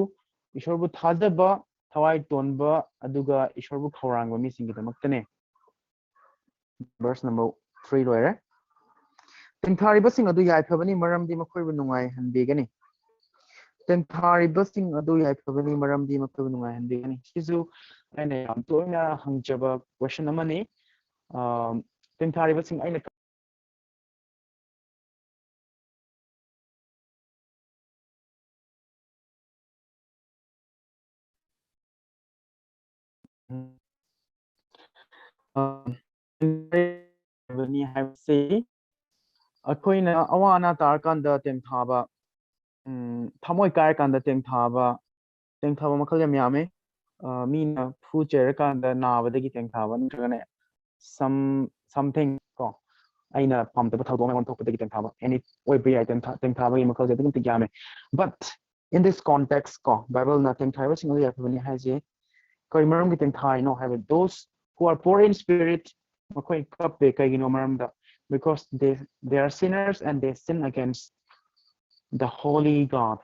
ꯏꯁꯣꯔꯕꯨ ꯊꯥꯖꯕ, ꯊꯋꯥꯏ ꯇꯣꯟꯕ, ꯑꯗꯨꯒ ꯏꯁꯣꯔꯕꯨ ꯈꯧꯔꯥꯡꯕ ꯃꯤꯁꯤꯡꯒꯤꯗꯃꯛꯇꯅꯦ꯫ ꯚꯔꯁ ꯅꯝꯕꯔ ꯊ꯭ꯔꯤ ꯂꯣꯏꯔꯦ꯫ ꯇꯦꯡꯊꯥꯔꯤꯕꯁꯤꯡ ꯑꯗꯨ ꯌꯥꯏꯐꯕꯅꯤ, ꯃꯔꯝꯗꯤ ꯃꯈꯣꯏꯕꯨ ꯅꯨꯡꯉꯥꯏꯍꯟꯕꯤꯒꯅꯤ꯫ ꯇꯦꯡꯊꯥꯔꯤꯕꯁꯤꯡ ꯑꯗꯨ ꯌꯥꯏꯐꯕꯅꯤ, ꯃꯔꯝꯗꯤ ꯃꯈꯣꯏꯕꯨ ꯅꯨꯡꯉꯥꯏꯍꯟꯕꯤꯒꯅꯤ꯫ ꯁꯤꯁꯨ ꯑꯩꯅ ꯌꯥꯝ ꯇꯣꯏꯅ ꯍꯪꯖꯕ ꯀꯣꯏꯁꯟ ꯑꯃꯅꯤ꯫ ꯑ, ꯇꯦꯡꯊꯥꯔꯤꯕꯁꯤꯡ ꯑꯩꯅ ꯍꯥꯏꯕꯁꯤ ꯑꯩꯈꯣꯏꯅ ꯑꯋꯥ ꯑꯅꯥ ꯇꯥꯔꯀꯥꯟꯗ ꯇꯦꯡꯊꯥꯕ, ꯎꯝ, ꯊꯃꯣꯏ ꯀꯥꯏꯔꯀꯥꯟꯗ ꯇꯦꯡꯊꯥꯕ, ꯇꯦꯡꯊꯥꯕ ꯃꯈꯜ ꯌꯥꯝ ꯌꯥꯝꯃꯦ꯫ ꯑ, ꯃꯤꯅ ꯐꯨ ꯆꯩꯔꯀꯥꯟꯗ ꯅꯥꯕꯗꯒꯤ ꯇꯦꯡꯊꯥꯕ, ꯅꯠꯇ꯭ꯔꯒꯅ some, something ꯀꯣ, ꯑꯩꯅ ꯄꯥꯝꯗꯕ ꯊꯧꯗꯣꯛ ꯑꯃ ꯑꯣꯟꯊꯣꯛꯄꯗꯒꯤ ꯇꯦꯡꯊꯥꯕ, any ꯑꯣꯏꯕ ꯌꯥꯏ꯫ ꯇꯦꯡꯊꯥ-, ꯇꯦꯡꯊꯥꯕꯒꯤ ꯃꯈꯜꯁꯦ ꯑꯗꯨꯛꯀꯤ ꯃꯇꯤꯛ ꯌꯥꯝꯃꯦ꯫ But in this context ꯀꯣ, ꯕꯥꯏꯕꯜꯅ ꯇꯦꯡꯊꯥꯔꯤꯕꯁꯤꯡ ꯑꯗꯨ ꯌꯥꯏꯐꯕꯅꯤ ꯍꯥꯏꯁꯦ ꯀꯔꯤ ꯃꯔꯝꯒꯤ ꯇꯦꯡꯊꯥꯔꯤꯅꯣ ꯍꯥꯏꯕ, those who are poor in spirit, ꯃꯈꯣꯏ ꯀꯞꯄꯦ꯫ ꯀꯩꯒꯤꯅꯣ? ꯃꯔꯝꯗ, because they, they are sinners and they sin against the holy God.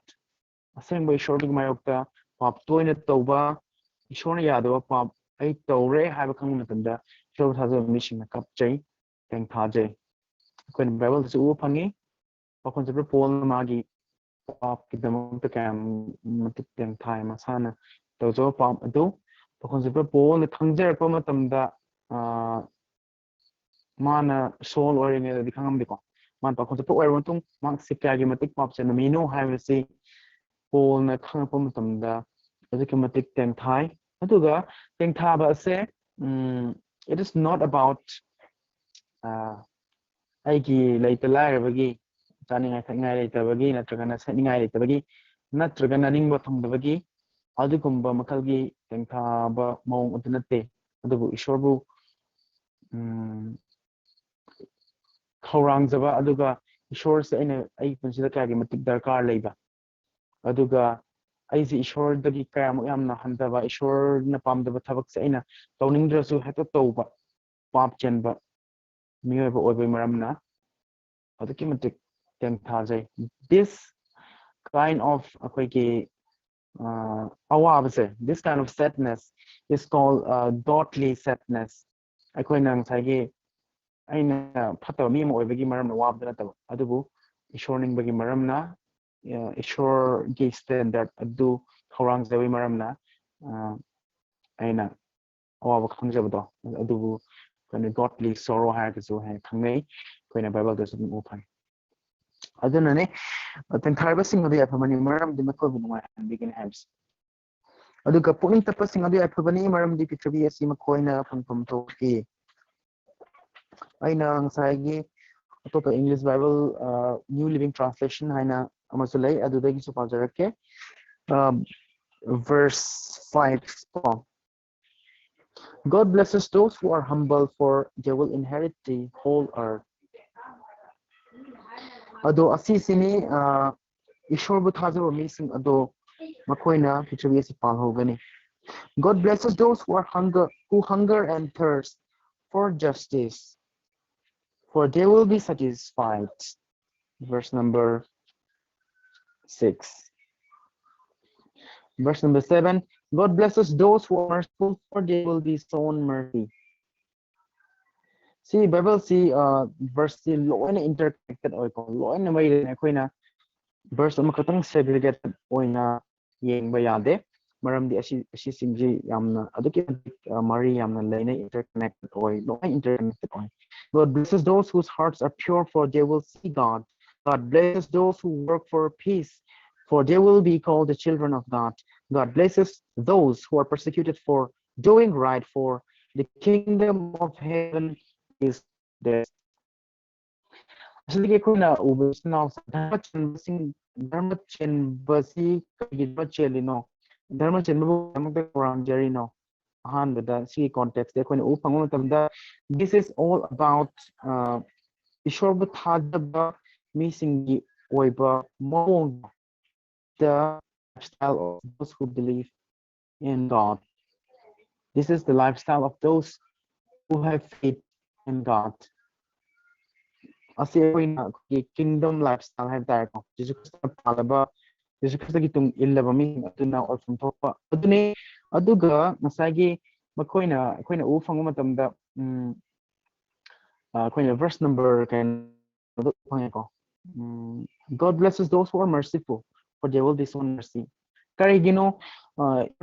ꯑꯁꯦꯡꯕ ꯏꯁꯣꯔꯒꯤ ꯃꯥꯌꯣꯛꯇ ꯄꯥꯞ ꯇꯣꯏꯅ ꯇꯧꯕ, ꯏꯁꯣꯔꯅ ꯌꯥꯗꯕ ꯄꯥꯞ ꯑꯩ ꯇꯧꯔꯦ ꯍꯥꯏꯕ ꯈꯪꯕ ꯃꯇꯝꯗ ꯏꯁꯣꯔꯕꯨ ꯊꯥꯖꯕ ꯃꯤꯁꯤꯡꯅ ꯀꯞꯆꯩ, ꯇꯦꯡꯊꯥꯖꯩ꯫ ꯑꯩꯈꯣꯏꯅ ꯕꯥꯏꯕꯜꯗꯁꯨ ꯎꯕ ꯐꯪꯉꯤ꯫ ꯄꯥꯎꯈꯣꯟ ꯆꯠꯄ ꯄꯣꯜꯅ ꯃꯥꯒꯤ ꯄꯥꯞꯀꯤꯗꯃꯛꯇ ꯀꯌꯥꯝ ꯃꯇꯤꯛ ꯇꯦꯡꯊꯥꯏ, ꯃꯁꯥꯅ ꯇꯧꯖꯕ ꯄꯥꯞ ꯑꯗꯨ꯫ ꯄꯥꯎꯈꯣꯟ ꯆꯠꯄ ꯄꯣꯜꯅ ꯈꯪꯖꯔꯛꯄ ꯃꯇꯝꯗ, ꯑ, ꯃꯥꯅ ꯁꯣꯜ ꯑꯣꯏꯔꯤꯉꯩꯗꯗꯤ ꯈꯪꯉꯝꯗꯦꯀꯣ꯫ ꯃꯥꯅ ꯄꯥꯎꯈꯣꯟ ꯆꯠꯄ ꯑꯣꯏꯔꯕ ꯃꯇꯨꯡ ꯃꯍꯥꯛꯁꯦ ꯀꯌꯥꯒꯤ ꯃꯇꯤꯛ ꯄꯥꯞ ꯆꯦꯟꯕ ꯃꯤꯅꯣ ꯍꯥꯏꯕꯁꯤ ꯄꯣꯜꯅ ꯈꯪꯉꯛꯄ ꯃꯇꯝꯗ ꯑꯗꯨꯛꯀꯤ ꯃꯇꯤꯛ ꯇꯦꯡꯊꯥꯏ꯫ ꯑꯗꯨꯒ ꯇꯦꯡꯊꯥꯕ ꯑꯁꯦ, ꯎꯝ, it is not about, ꯑ, ꯑꯩꯒꯤ ꯂꯩꯇ ꯂꯥꯏꯔꯕꯒꯤ ꯆꯥꯅꯤꯡꯉꯥꯏ ꯊꯛꯅꯤꯡꯉꯥꯏ ꯂꯩꯇꯕꯒꯤ, ꯅꯠꯇ꯭ꯔꯒꯅ ꯁꯦꯠꯅꯤꯡꯉꯥꯏ ꯂꯩꯇꯕꯒꯤ, ꯅꯠꯇ꯭ꯔꯒꯅ ꯅꯤꯡꯕ ꯊꯨꯡꯗꯕꯒꯤ, ꯑꯗꯨꯒꯨꯝꯕ ꯃꯈꯜꯒꯤ ꯇꯦꯡꯊꯥꯕ ꯃꯑꯣꯡ ꯑꯗꯨ ꯅꯠꯇꯦ꯫ ꯑꯗꯨꯕꯨ ꯏꯁꯣꯔꯕꯨ, ꯎꯝ, ꯈꯧꯔꯥꯡꯖꯕ, ꯑꯗꯨꯒ ꯏꯁꯣꯔꯁꯦ ꯑꯩꯅ ꯑꯩꯒꯤ ꯄꯨꯟꯁꯤꯗ ꯀꯌꯥꯒꯤ ꯃꯇꯤꯛ ꯗꯔꯀꯥꯔ ꯂꯩꯕ, ꯑꯗꯨꯒ ꯑꯩꯁꯦ ꯏꯁꯣꯔꯗꯒꯤ ꯀꯌꯥꯃꯨꯛ ꯌꯥꯝꯅ ꯍꯟꯊꯕ, ꯏꯁꯣꯔꯅ ꯄꯥꯝꯗꯕ ꯊꯕꯛꯁꯦ ꯑꯩꯅ ꯇꯧꯅꯤꯡꯗ꯭ꯔꯁꯨ ꯍꯦꯛꯇ ꯇꯧꯕ, ꯄꯥꯞ ꯆꯦꯟꯕ ꯃꯤꯑꯣꯏꯕ ꯑꯣꯏꯕꯒꯤ ꯃꯔꯝꯅ ꯑꯗꯨꯛꯀꯤ ꯃꯇꯤꯛ ꯇꯦꯡꯊꯥꯖꯩ꯫ This kind of ꯑꯩꯈꯣꯏꯒꯤ, ꯑ, ꯑꯋꯥꯕꯁꯦ, this kind of sadness is called, uh, godly sadness. ꯑꯩꯈꯣꯏꯅ ꯉꯁꯥꯏꯒꯤ ꯑꯩꯅ ꯐꯠꯇꯕ ꯃꯤ ꯑꯃ ꯑꯣꯏꯕꯒꯤ ꯃꯔꯝꯅ ꯋꯥꯕꯗ ꯅꯠꯇꯕ, ꯑꯗꯨꯕꯨ ꯏꯁꯣꯔ ꯅꯤꯡꯕꯒꯤ ꯃꯔꯝꯅ, ꯑ, ꯏꯁꯣꯔꯒꯤ ꯁ꯭ꯇꯦꯟꯗꯔꯠ ꯑꯗꯨ ꯈꯧꯔꯥꯡꯖꯕꯒꯤ ꯃꯔꯝꯅ, ꯑ, ꯑꯩꯅ ꯑꯋꯥꯕ ꯈꯪꯖꯕꯗꯣ, ꯑꯗꯨꯕꯨ ꯑꯩꯈꯣꯏꯅ godly sorrow ꯍꯥꯏꯔꯒꯁꯨ ꯍꯦꯟꯅ ꯈꯪꯅꯩ꯫ ꯑꯩꯈꯣꯏꯅ ꯕꯥꯏꯕꯜꯗꯁꯨ ꯑꯗꯨꯝ ꯎꯕ ꯐꯪꯉꯤ꯫ ꯑꯗꯨꯅꯅꯦ, ꯇꯦꯡꯊꯥꯔꯕꯁꯤꯡ ꯑꯗꯨ ꯌꯥꯏꯐꯕꯅꯤ, ꯃꯔꯝꯗꯤ ꯃꯈꯣꯏꯕꯨ ꯅꯨꯡꯉꯥꯏꯍꯟꯕꯤꯒꯅꯤ ꯍꯥꯏꯕꯁꯦ꯫ ꯑꯗꯨꯒ ꯄꯨꯛꯅꯤꯡ ꯇꯞꯄꯁꯤꯡ ꯑꯗꯨ ꯌꯥꯏꯐꯕꯅꯤ, ꯃꯔꯝꯗꯤ ꯄ꯭ꯔꯤꯊꯤꯕꯤ ꯑꯁꯤ ꯃꯈꯣꯏꯅ ꯐꯪꯐꯝ ꯊꯣꯛꯏ꯫ ꯑꯩꯅ ꯉꯁꯥꯏꯒꯤ ꯑꯇꯣꯞꯄ English Bible, ꯑ, New Living Translation ꯍꯥꯏꯅ ꯑꯃꯁꯨ ꯂꯩ, ꯑꯗꯨꯗꯒꯤꯁꯨ ꯄꯥꯖꯔꯛꯀꯦ꯫ ꯑ, verse five ꯀꯣ꯫ God blesses those who are humble, for they will inherit the whole earth. ꯑꯗꯣ ꯑꯁꯤꯁꯤꯅꯤ, ꯑ, ꯏꯁꯣꯔꯕꯨ ꯊꯥꯖꯕ ꯃꯤꯁꯤꯡ ꯑꯗꯣ ꯃꯈꯣꯏꯅ ꯄ꯭ꯔꯤꯊꯤꯕꯤ ꯑꯁꯤ ꯄꯥꯜꯍꯧꯒꯅꯤ꯫ God blesses those who are hunger, who hunger and thirst for justice, for they will be satisfied. Verse number six. Verse number seven. God blesses those who are merciful, for they will be shown mercy. ꯁꯤ ꯕꯥꯏꯕꯜꯁꯤ, ꯑ, verseꯁꯤ ꯂꯣꯏꯅ interconnected ꯑꯣꯏꯀꯣ, ꯂꯣꯏꯅ ꯃꯔꯤ ꯂꯩꯅꯩ꯫ ꯑꯩꯈꯣꯏꯅ verse ꯑꯃꯈꯛꯇꯪ segregated ꯑꯣꯏꯅ ꯌꯦꯡꯕ ꯌꯥꯗꯦ, ꯃꯔꯝꯗꯤ ꯑꯁꯤ, ꯑꯁꯤꯁꯤꯡꯁꯤ ꯌꯥꯝꯅ ꯑꯗꯨꯛꯀꯤ ꯃꯇꯤꯛ, ꯑ, ꯃꯔꯤ ꯌꯥꯝꯅ ꯂꯩꯅꯩ, interconnected ꯑꯣꯏ, ꯂꯣꯏꯅ interconnected ꯑꯣꯏ꯫ God blesses those whose hearts are pure, for they will see God. God blesses those who work for peace, for they will be called the children of God. God blesses those who are persecuted for doing right, for the kingdom of heaven is theirs. ꯑꯁꯤꯗꯒꯤ ꯑꯩꯈꯣꯏꯅ ꯎꯕꯁꯤꯅ ꯙꯔꯃ ꯆꯦꯟꯕꯁꯤꯡ, ꯙꯔꯃ ꯆꯦꯟꯕꯁꯤ ꯀꯔꯤꯒꯤꯗꯃꯛ ꯆꯦꯜꯂꯤꯅꯣ? ꯙꯔꯃ ꯆꯦꯟꯕꯕꯨ ꯀꯔꯤꯒꯤꯗꯃꯛꯇ ꯈꯧꯔꯥꯡꯖꯔꯤꯅꯣ? ꯑꯍꯥꯟꯕꯗ ꯁꯤꯒꯤ context ꯑꯩꯈꯣꯏꯅ ꯎꯕ ꯐꯪꯕ ꯃꯇꯝꯗ, this is all about, uh, ꯏꯁꯣꯔꯕꯨ ꯊꯥꯖꯕ ꯃꯤꯁꯤꯡꯒꯤ ꯑꯣꯏꯕ ꯃꯑꯣꯡ, the lifestyle of those who believe in God. This is the lifestyle of those who have faith in God. ꯑꯁꯤ ꯑꯩꯈꯣꯏꯅ ꯑꯩꯈꯣꯏꯒꯤ kingdom lifestyle ꯍꯥꯏꯕ ꯇꯥꯔꯦꯀꯣ, ꯖꯤꯁꯨ ꯈ꯭ꯔꯤꯁꯇ ꯄꯥꯜꯂꯕ, ꯖꯤꯁꯨ ꯈ꯭ꯔꯤꯁꯇꯒꯤ ꯇꯨꯡ ꯏꯜꯂꯕ ꯃꯤꯁꯤꯡ ꯑꯗꯨꯅ ꯑꯣꯏꯐꯝ ꯊꯣꯛꯄ ꯑꯗꯨꯅꯤ꯫ ꯑꯗꯨꯒ ꯉꯁꯥꯏꯒꯤ ꯃꯈꯣꯏꯅ ꯑꯩꯈꯣꯏꯅ ꯎꯕ ꯐꯪꯕ ꯃꯇꯝꯗ, ꯎꯝ, ꯑ, ꯑꯩꯈꯣꯏꯅ verse number ꯀꯩꯅꯣꯗ ꯐꯪꯉꯦꯀꯣ, ꯎꯝ, "God blesses those who are merciful, for they will be shown mercy." ꯀꯔꯤꯒꯤꯅꯣ, ꯑ,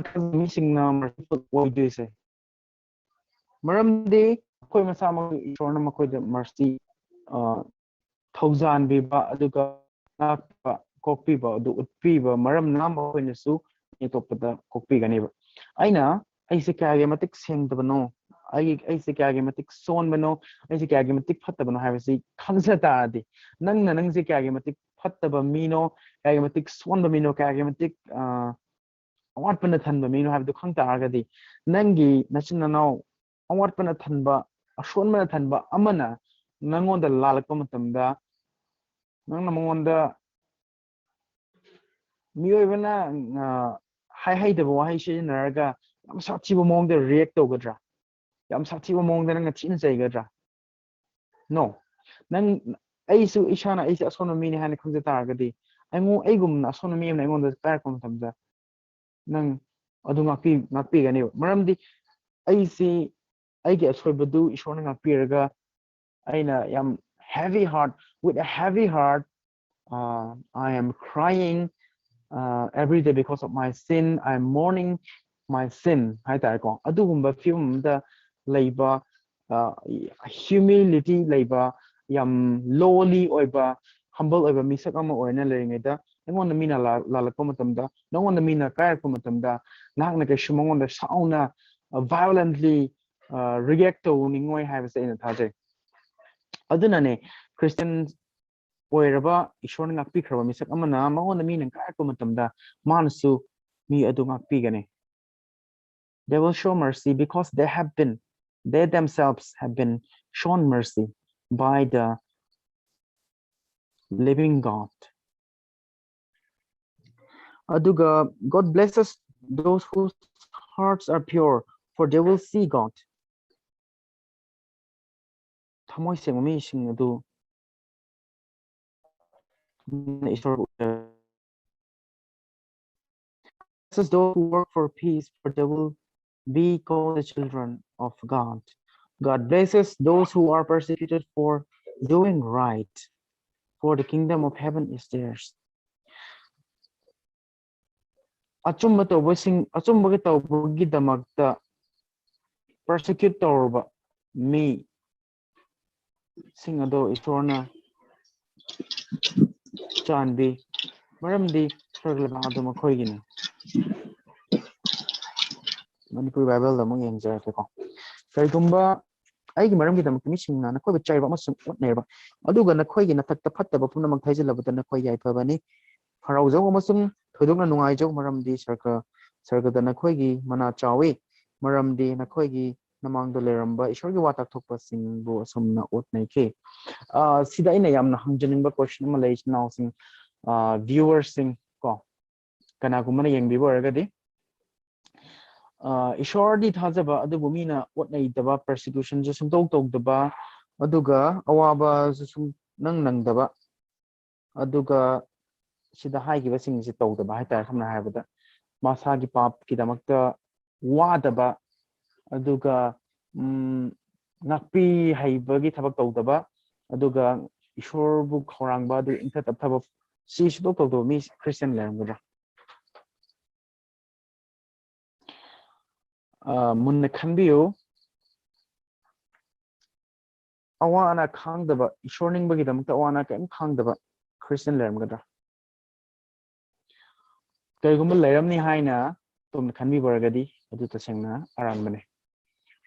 ꯃꯤꯁꯤꯡꯅ merciful ꯑꯣꯏꯗꯣꯏꯁꯦ? ꯃꯔꯝꯗꯤ ꯑꯩꯈꯣꯏ ꯃꯁꯥꯃꯛ ꯏꯁꯣꯔꯅ ꯃꯈꯣꯏꯗ mercy, ꯑ, ꯊꯧꯖꯥꯟꯕꯤꯕ ꯑꯗꯨꯒ ꯉꯥꯛꯄ, ꯀꯣꯛꯄꯤꯕ ꯑꯗꯨ ꯎꯠꯄꯤꯕ ꯃꯔꯝꯅ ꯃꯈꯣꯏꯅꯁꯨ ꯃꯤ ꯑꯇꯣꯞꯄꯗ ꯀꯣꯛꯄꯤꯒꯅꯦꯕ꯫ ꯑꯩꯅ ꯑꯩꯁꯦ ꯀꯌꯥꯒꯤ ꯃꯇꯤꯛ ꯁꯦꯡꯗꯕꯅꯣ, ꯑꯩ, ꯑꯩꯁꯦ ꯀꯌꯥꯒꯤ ꯃꯇꯤꯛ ꯁꯣꯟꯕꯅꯣ, ꯑꯩꯁꯦ ꯀꯌꯥꯒꯤ ꯃꯇꯤꯛ ꯐꯠꯇꯕꯅꯣ ꯍꯥꯏꯕꯁꯤ ꯈꯪꯖ ꯇꯥꯔꯗꯤ, ꯅꯪꯅ ꯅꯪꯁꯦ ꯀꯌꯥꯒꯤ ꯃꯇꯤꯛ ꯐꯠꯇꯕ ꯃꯤꯅꯣ, ꯀꯌꯥꯒꯤ ꯃꯇꯤꯛ ꯁꯣꯟꯕ ꯃꯤꯅꯣ, ꯀꯌꯥꯒꯤ ꯃꯇꯤꯛ, ꯑ, ꯑꯋꯥꯠꯄꯅ ꯊꯟꯕ ꯃꯤꯅꯣ ꯍꯥꯏꯕꯗꯨ ꯈꯪ ꯇꯥꯔꯒꯗꯤ, ꯅꯪꯒꯤ ꯅꯆꯤꯟ ꯅꯅꯥꯎ ꯑꯋꯥꯠꯄꯅ ꯊꯟꯕ, ꯑꯁꯣꯟꯕꯅ ꯊꯟꯕ ꯑꯃꯅ ꯅꯪꯉꯣꯟꯗ ꯂꯥꯜꯂꯛꯄ ꯃꯇꯝꯗ, ꯅꯪꯅ ꯃꯉꯣꯟꯗ, ꯃꯤꯑꯣꯏꯕꯅ, ꯑ, ꯍꯥꯏ ꯍꯩꯇꯕ ꯋꯥꯍꯩ ꯁꯤꯖꯤꯟꯅꯔꯒ ꯌꯥꯝ ꯁꯥꯊꯤꯕ ꯃꯑꯣꯡꯗ react ꯇꯧꯒꯗ꯭ꯔꯥ? ꯌꯥꯝ ꯁꯥꯊꯤꯕ ꯃꯑꯣꯡꯗ ꯅꯪꯅ ꯊꯤꯅ ꯆꯩꯒꯗ꯭ꯔꯥ? No. ꯅꯪ, ꯑꯩꯁꯨ ꯏꯁꯥꯅ ꯑꯩꯁꯦ ꯑꯁꯣꯟꯕ ꯃꯤꯅꯤ ꯍꯥꯏꯅ ꯈꯪꯖ ꯇꯥꯔꯒꯗꯤ, ꯑꯩꯉꯣꯟ-, ꯑꯩꯒꯨꯝꯅ ꯑꯁꯣꯟꯕ ꯃꯤ ꯑꯃꯅ ꯑꯩꯉꯣꯟꯗ ꯀꯥꯏꯔꯛꯄ ꯃꯇꯝꯗ, ꯅꯪ ꯑꯗꯨ ꯉꯥꯛꯄꯤ-, ꯉꯥꯛꯄꯤꯒꯅꯦꯕ꯫ ꯃꯔꯝꯗꯤ ꯑꯩꯁꯤ, ꯑꯩꯒꯤ ꯑꯁꯣꯏꯕꯗꯨ ꯏꯁꯣꯔꯅ ꯉꯥꯛꯄꯤꯔꯒ, ꯑꯩꯅ ꯌꯥꯝ heavy heart, with a heavy heart, uh, I am crying, uh, every day because of my sin, I am mourning my sin ꯍꯥꯏ ꯇꯥꯔꯦꯀꯣ꯫ ꯑꯗꯨꯒꯨꯝꯕ ꯐꯤꯕꯝ ꯑꯃꯗ ꯂꯩꯕ, ꯑ, humility ꯂꯩꯕ, ꯌꯥꯝ lowly ꯑꯣꯏꯕ, humble ꯑꯣꯏꯕ ꯃꯤꯁꯛ ꯑꯃ ꯑꯣꯏꯅ ꯂꯩꯔꯤꯉꯩꯗ, ꯑꯩꯉꯣꯟꯗ ꯃꯤꯅ ꯂꯥ-, ꯂꯥꯜꯂꯛꯄ ꯃꯇꯝꯗ, ꯅꯉꯣꯟꯗ ꯃꯤꯅ ꯀꯥꯏꯔꯛꯄ ꯃꯇꯝꯗ, ꯅꯍꯥꯛꯅ ꯀꯩꯁꯨ ꯃꯉꯣꯟꯗ ꯁꯥꯎꯅ, ꯑ, violently, ꯑ, react ꯇꯧꯅꯤꯡꯉꯣꯏ ꯍꯥꯏꯕꯁꯦ ꯑꯩꯅ ꯊꯥꯖꯩ꯫ ꯑꯗꯨꯅꯅꯦ, ꯈ꯭ꯔꯤꯁꯇꯤꯌꯟ ꯑꯣꯏꯔꯕ, ꯏꯁꯣꯔꯅ ꯉꯥꯛꯄꯤꯈ꯭ꯔꯕ ꯃꯤꯁꯛ ꯑꯃꯅ ꯃꯉꯣꯟꯗ ꯃꯤꯅ ꯀꯥꯏꯔꯛꯄ ꯃꯇꯝꯗ ꯃꯥꯅꯁꯨ ꯃꯤ ꯑꯗꯨ ꯉꯥꯛꯄꯤꯒꯅꯤ. They will show mercy because they have been, they themselves have been shown mercy by the living God. ꯑꯗꯨꯒ, God blesses those whose hearts are pure, for they will see God. ꯊꯃꯣꯏ ꯁꯦꯡꯕ ꯃꯤꯁꯤꯡ ꯑꯗꯨ ꯏꯁꯣꯔ Blesses those who work for peace, for they will be called the children of God. God blesses those who are persecuted for doing right, for the kingdom of heaven is theirs. ꯑꯆꯨꯝꯕ ꯇꯧꯕꯁꯤꯡ, ꯑꯆꯨꯝꯕꯒꯤ ꯇꯧꯕꯒꯤꯗꯃꯛꯇ persecute ꯇꯧꯔꯕ ꯃꯤ ꯁꯤꯡ ꯑꯗꯣ ꯏꯁꯣꯔꯅ ꯆꯥꯟꯕꯤ, ꯃꯔꯝꯗꯤ ꯁ꯭ꯋꯔꯒ ꯂꯩꯕꯥꯛ ꯑꯗꯨ ꯃꯈꯣꯏꯒꯤꯅꯤ꯫ ꯃꯅꯤꯄꯨꯔꯤ ꯕꯥꯏꯕꯜꯗ ꯑꯃꯨꯛ ꯌꯦꯡꯖꯔꯛꯀꯦꯀꯣ꯫ ꯀꯔꯤꯒꯨꯝꯕ ꯑꯩꯒꯤ ꯃꯔꯝꯒꯤꯗꯃꯛꯇ ꯃꯤꯁꯤꯡꯅ ꯅꯈꯣꯏꯕꯨ ꯆꯩꯔꯕ ꯑꯃꯁꯨꯡ ꯑꯣꯠꯅꯩꯔꯕ, ꯑꯗꯨꯒ ꯅꯈꯣꯏꯒꯤ ꯅꯊꯛꯇ ꯐꯠꯇꯕ ꯄꯨꯝꯅꯃꯛ ꯊꯩꯖꯤꯜꯂꯕꯗ ꯅꯈꯣꯏ ꯌꯥꯏꯐꯕꯅꯤ꯫ ꯍꯔꯥꯎꯖꯧ ꯑꯃꯁꯨꯡ ꯊꯣꯏꯗꯣꯛꯅ ꯅꯨꯡꯉꯥꯏꯖꯧ, ꯃꯔꯝꯗꯤ ꯁꯔꯒ, ꯁꯔꯒꯗ ꯅꯈꯣꯏꯒꯤ ꯃꯅꯥ ꯆꯥꯎꯏ, ꯃꯔꯝꯗꯤ ꯅꯈꯣꯏꯒꯤ ꯃꯃꯥꯡꯗ ꯂꯩꯔꯝꯕ ꯏꯁꯣꯔꯒꯤ ꯋꯥ ꯇꯥꯛꯊꯣꯛꯄꯁꯤꯡꯕꯨ ꯑꯁꯨꯝꯅ ꯑꯣꯠꯅꯩꯈꯤ꯫ ꯑ, ꯁꯤꯗ ꯑꯩꯅ ꯌꯥꯝꯅ ꯍꯪꯖꯅꯤꯡꯕ question ꯑꯃ ꯂꯩ, ꯏꯆꯤꯟ ꯏꯅꯥꯎꯁꯤꯡ, ꯑ, viewersꯁꯤꯡ ꯀꯣ, ꯀꯅꯥꯒꯨꯝꯕꯅ ꯌꯦꯡꯕꯤꯕ ꯑꯣꯏꯔꯒꯗꯤ, ꯑ, ꯏꯁꯣꯔꯗꯤ ꯊꯥꯖꯕ, ꯑꯗꯨꯕꯨ ꯃꯤꯅ ꯑꯣꯠꯅꯩꯗꯕ, persecutionꯁꯨ ꯁꯨꯡꯇꯧ ꯇꯧꯗꯕ, ꯑꯗꯨꯒ ꯑꯋꯥꯕꯁꯨ ꯁꯨꯡ ꯅꯪ ꯅꯪꯗꯕ, ꯑꯗꯨꯒ ꯁꯤꯗ ꯍꯥꯏꯈꯤꯕꯁꯤꯡꯁꯤ ꯇꯧꯗꯕ ꯍꯥꯏꯇꯥꯔꯦ꯫ ꯁꯝꯅ ꯍꯥꯏꯔꯕꯗ, ꯃꯁꯥꯒꯤ ꯄꯥꯞꯀꯤꯗꯃꯛꯇ ꯋꯥꯗꯕ, ꯑꯗꯨꯒ, ꯎꯝ, ꯉꯥꯛꯄꯤ ꯍꯩꯕꯒꯤ ꯊꯕꯛ ꯇꯧꯗꯕ, ꯑꯗꯨꯒ ꯏꯁꯣꯔꯕꯨ ꯈꯧꯔꯥꯡꯕ, ꯑꯗꯨꯒ ꯏꯪꯊ ꯇꯞꯊꯕ, ꯁꯤ ꯁꯨꯡꯇꯧ ꯇꯧꯗꯕ ꯃꯤ ꯈ꯭ꯔꯤꯁꯇꯤꯌꯟ ꯂꯩꯔꯝꯒꯗ꯭ꯔꯥ? ꯑ, ꯃꯨꯟꯅ ꯈꯟꯕꯤꯌꯨ꯫ ꯑꯋꯥ ꯑꯅꯥ ꯈꯥꯡꯗꯕ, ꯏꯁꯣꯔ ꯅꯤꯡꯕꯒꯤꯗꯃꯛꯇ ꯑꯋꯥ ꯑꯅꯥ ꯀꯔꯤꯝ ꯈꯥꯡꯗꯕ ꯈ꯭ꯔꯤꯁꯇꯤꯌꯟ ꯂꯩꯔꯝꯒꯗ꯭ꯔꯥ? ꯀꯔꯤꯒꯨꯝꯕ ꯂꯩꯔꯝꯅꯤ ꯍꯥꯏꯅ ꯑꯗꯣꯝꯅ ꯈꯟꯕꯤꯕ ꯑꯣꯏꯔꯒꯗꯤ, ꯑꯗꯨ ꯇꯁꯦꯡꯅ ꯑꯔꯥꯟꯕꯅꯤ꯫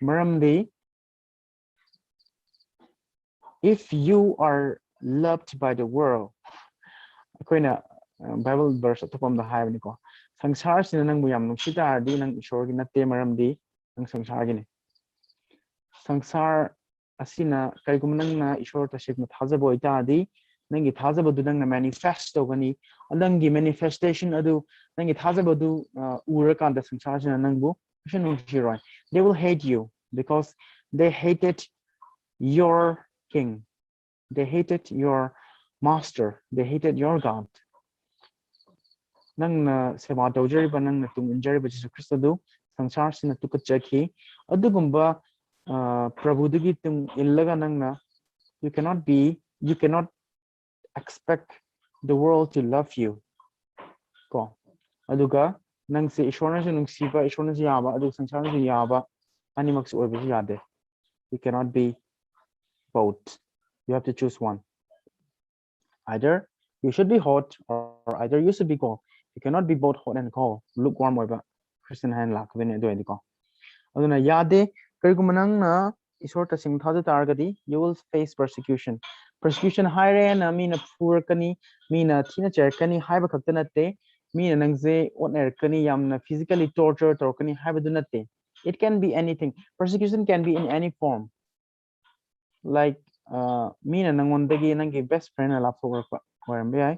ꯃꯔꯝꯗꯤ If you are loved by the world, ꯑꯩꯈꯣꯏꯅ ꯕꯥꯏꯕꯜ ꯚꯔꯁ ꯑꯇꯣꯞꯄ ꯑꯃꯗ ꯍꯥꯏꯕꯅꯤꯀꯣ, ꯁꯪꯁꯥꯔꯁꯤꯅ ꯅꯪꯕꯨ ꯌꯥꯝ ꯅꯨꯡꯁꯤ ꯇꯥꯔꯗꯤ ꯅꯪ ꯏꯁꯣꯔꯒꯤ ꯅꯠꯇꯦ, ꯃꯔꯝꯗꯤ ꯅꯪ ꯁꯪꯁꯥꯔꯒꯤꯅꯤ꯫ ꯁꯪꯁꯥꯔ ꯑꯁꯤꯅ, ꯀꯔꯤꯒꯨꯝꯕ ꯅꯪꯅ ꯏꯁꯣꯔ ꯇꯁꯦꯡꯅ ꯊꯥꯖꯕ ꯑꯣꯏꯇꯥꯔꯗꯤ, ꯅꯪꯒꯤ ꯊꯥꯖꯕꯗꯨ ꯅꯪꯅ ꯃꯦꯅꯤꯐꯦꯁ ꯇꯧꯒꯅꯤ꯫ ꯅꯪꯒꯤ ꯃꯦꯅꯤꯐꯦꯁꯇꯦꯁꯟ ꯑꯗꯨ, ꯅꯪꯒꯤ ꯊꯥꯖꯕꯗꯨ ꯎꯔꯀꯥꯟꯗ ꯁꯪꯁꯥꯔꯁꯤꯅ ꯅꯪꯕꯨ ꯀꯩꯁꯨ ꯅꯨꯡꯁꯤꯔꯣꯏ꯫ They will hate you because they hated your king. They hated your master. They hated your God. ꯅꯪꯅ ꯁꯦꯕꯥ ꯇꯧꯖꯔꯤꯕ, ꯅꯪꯅ ꯇꯨꯡ ꯏꯟꯖꯔꯤꯕ ꯖꯤꯁꯨ ꯈ꯭ꯔꯤꯁꯇꯗꯨ ꯁꯪꯁꯥꯔꯁꯤꯅ ꯇꯨꯀꯠꯆꯈꯤ꯫ ꯑꯗꯨꯒꯨꯝꯕ ꯄ꯭ꯔꯚꯨꯗꯨꯒꯤ ꯇꯨꯡ ꯏꯜꯂꯒ ꯅꯪꯅ, you cannot be, you cannot expect the world to love you. ꯀꯣ, ꯑꯗꯨꯒ ꯅꯪꯁꯦ ꯏꯁꯣꯔꯅꯁꯨ ꯅꯨꯡꯁꯤꯕ, ꯏꯁꯣꯔꯅꯁꯨ ꯌꯥꯕ, ꯑꯗꯨꯒ ꯁꯪꯁꯥꯔꯅꯁꯨ ꯌꯥꯕ, ꯑꯅꯤꯃꯛꯁꯨ ꯑꯣꯏꯕꯁꯨ ꯌꯥꯗꯦ꯫ You cannot be both. You have to choose one. Either you should be hot or either you should be cold. You cannot be both hot and cold. Lukewarm ꯑꯣꯏꯕ ꯈ꯭ꯔꯤꯁꯇꯤꯌꯟ ꯍꯥꯏꯅ ꯂꯥꯛꯀꯗꯣꯏꯅꯦ ꯑꯗꯨ ꯑꯣꯏꯔꯗꯤꯀꯣ꯫ ꯑꯗꯨꯅ ꯌꯥꯗꯦ꯫ ꯀꯔꯤꯒꯨꯝꯕ ꯅꯪꯅ ꯏꯁꯣꯔ ꯇꯁꯦꯡꯅ ꯊꯥꯖ ꯇꯥꯔꯒꯗꯤ, you will face persecution. Persecution ꯍꯥꯏꯔꯦꯅ ꯃꯤꯅ ꯐꯨꯔꯛꯀꯅꯤ, ꯃꯤꯅ ꯊꯤꯅ ꯆꯩꯔꯛꯀꯅꯤ ꯍꯥꯏꯕ ꯈꯛꯇ ꯅꯠꯇꯦ꯫ ꯃꯤꯅ ꯅꯪꯁꯦ ꯑꯣꯠꯅꯔꯛꯀꯅꯤ, ꯌꯥꯝꯅ physically torture ꯇꯧꯔꯛꯀꯅꯤ ꯍꯥꯏꯕꯗꯨ ꯅꯠꯇꯦ꯫ It can be anything. Persecution can be in any form. Like, ꯃꯤꯅ ꯅꯪꯉꯣꯟꯗꯒꯤ, ꯅꯪꯒꯤ best friend ꯂꯥꯞꯊꯣꯛꯂꯛꯄ ꯑꯣꯏꯔꯝꯕ ꯌꯥꯏ꯫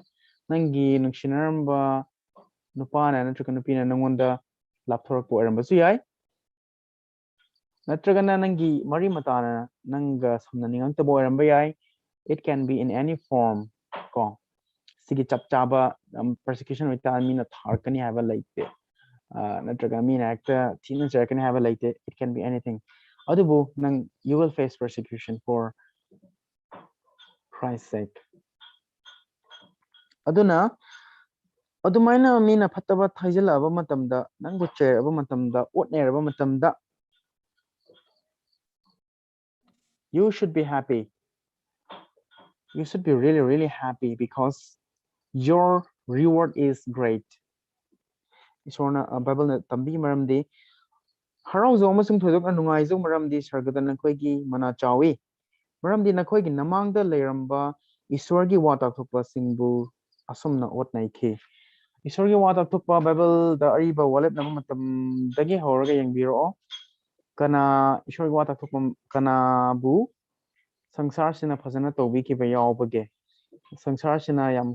ꯅꯪꯒꯤ ꯅꯨꯡꯁꯤꯅꯔꯝꯕ ꯅꯨꯄꯥꯅ ꯅꯠꯇ꯭ꯔꯒ ꯅꯨꯄꯤꯅ ꯅꯪꯉꯣꯟꯗ ꯂꯥꯞꯊꯣꯔꯛꯄ ꯑꯣꯏꯔꯝꯕꯁꯨ ꯌꯥꯏ꯫ ꯅꯠꯇ꯭ꯔꯒꯅ ꯅꯪꯒꯤ ꯃꯔꯤ ꯃꯇꯥꯅ ꯅꯪꯒ ꯁꯝꯅꯅꯤꯡꯉꯛꯇꯕ ꯑꯣꯏꯔꯝꯕ ꯌꯥꯏ꯫ It can be in any form. ꯀꯣ, ꯁꯤꯒꯤ ꯆꯞ ꯆꯥꯕ persecution ꯑꯣꯏꯇꯥꯔꯗꯤ ꯃꯤꯅ ꯊꯥꯔꯛꯀꯅꯤ ꯍꯥꯏꯕ ꯂꯩꯇꯦ꯫ ꯅꯠꯇ꯭ꯔꯒ ꯃꯤꯅ ꯍꯦꯛꯇ ꯊꯤꯅ ꯆꯩꯔꯛꯀꯅꯤ ꯍꯥꯏꯕ ꯂꯩꯇꯦ꯫ It can be anything. ꯑꯗꯨꯕꯨ ꯅꯪ, you will face persecution for Christ's sake. ꯑꯗꯨꯅ ꯑꯗꯨꯃꯥꯏꯅ ꯃꯤꯅ ꯐꯠꯇꯕ ꯊꯥꯖꯤꯜꯂꯛꯑꯕ ꯃꯇꯝꯗ, ꯅꯪꯕꯨ ꯆꯩꯔꯛꯑꯕ ꯃꯇꯝꯗ, ꯑꯣꯠꯅꯔꯕ ꯃꯇꯝꯗ, you should be happy. You should be really, really happy because your reward is great. ꯏꯁꯣꯔꯅ, ꯕꯥꯏꯕꯜꯅ ꯇꯝꯕꯤꯕ ꯃꯔꯝꯗꯤ, ꯍꯔꯥꯎꯖꯧ ꯑꯃꯁꯨꯡ ꯊꯣꯏꯗꯣꯛꯅ ꯅꯨꯡꯉꯥꯏꯖꯧ, ꯃꯔꯝꯗꯤ ꯁꯔꯒꯗ ꯅꯈꯣꯏꯒꯤ ꯃꯅꯥ ꯆꯥꯎꯏ꯫ ꯃꯔꯝꯗꯤ ꯅꯈꯣꯏꯒꯤ ꯅꯃꯥꯡꯗ ꯂꯩꯔꯝꯕ ꯏꯁꯣꯔꯒꯤ ꯋꯥ ꯇꯥꯛꯊꯣꯛꯄꯁꯤꯡꯕꯨ ꯑꯁꯨꯝꯅ ꯑꯣꯠꯅꯩꯈꯤ꯫ ꯏꯁꯣꯔꯒꯤ ꯋꯥ ꯇꯥꯛꯊꯣꯛꯄ ꯕꯥꯏꯕꯜꯗ ꯑꯔꯤꯕ ꯋꯥꯔꯦꯞꯅꯕ ꯃꯇꯝꯗꯒꯤ ꯍꯧꯔꯒ ꯌꯦꯡꯕꯤꯔꯛꯑꯣ꯫ ꯀꯅꯥ ꯏꯁꯣꯔꯒꯤ ꯋꯥ ꯇꯥꯛꯊꯣꯛꯄ ꯀꯅꯥꯕꯨ ꯁꯪꯁꯥꯔꯁꯤꯅ ꯐꯖꯅ ꯇꯧꯕꯤꯈꯤꯕ ꯌꯥꯎꯕꯒꯦ? ꯁꯪꯁꯥꯔꯁꯤꯅ ꯌꯥꯝ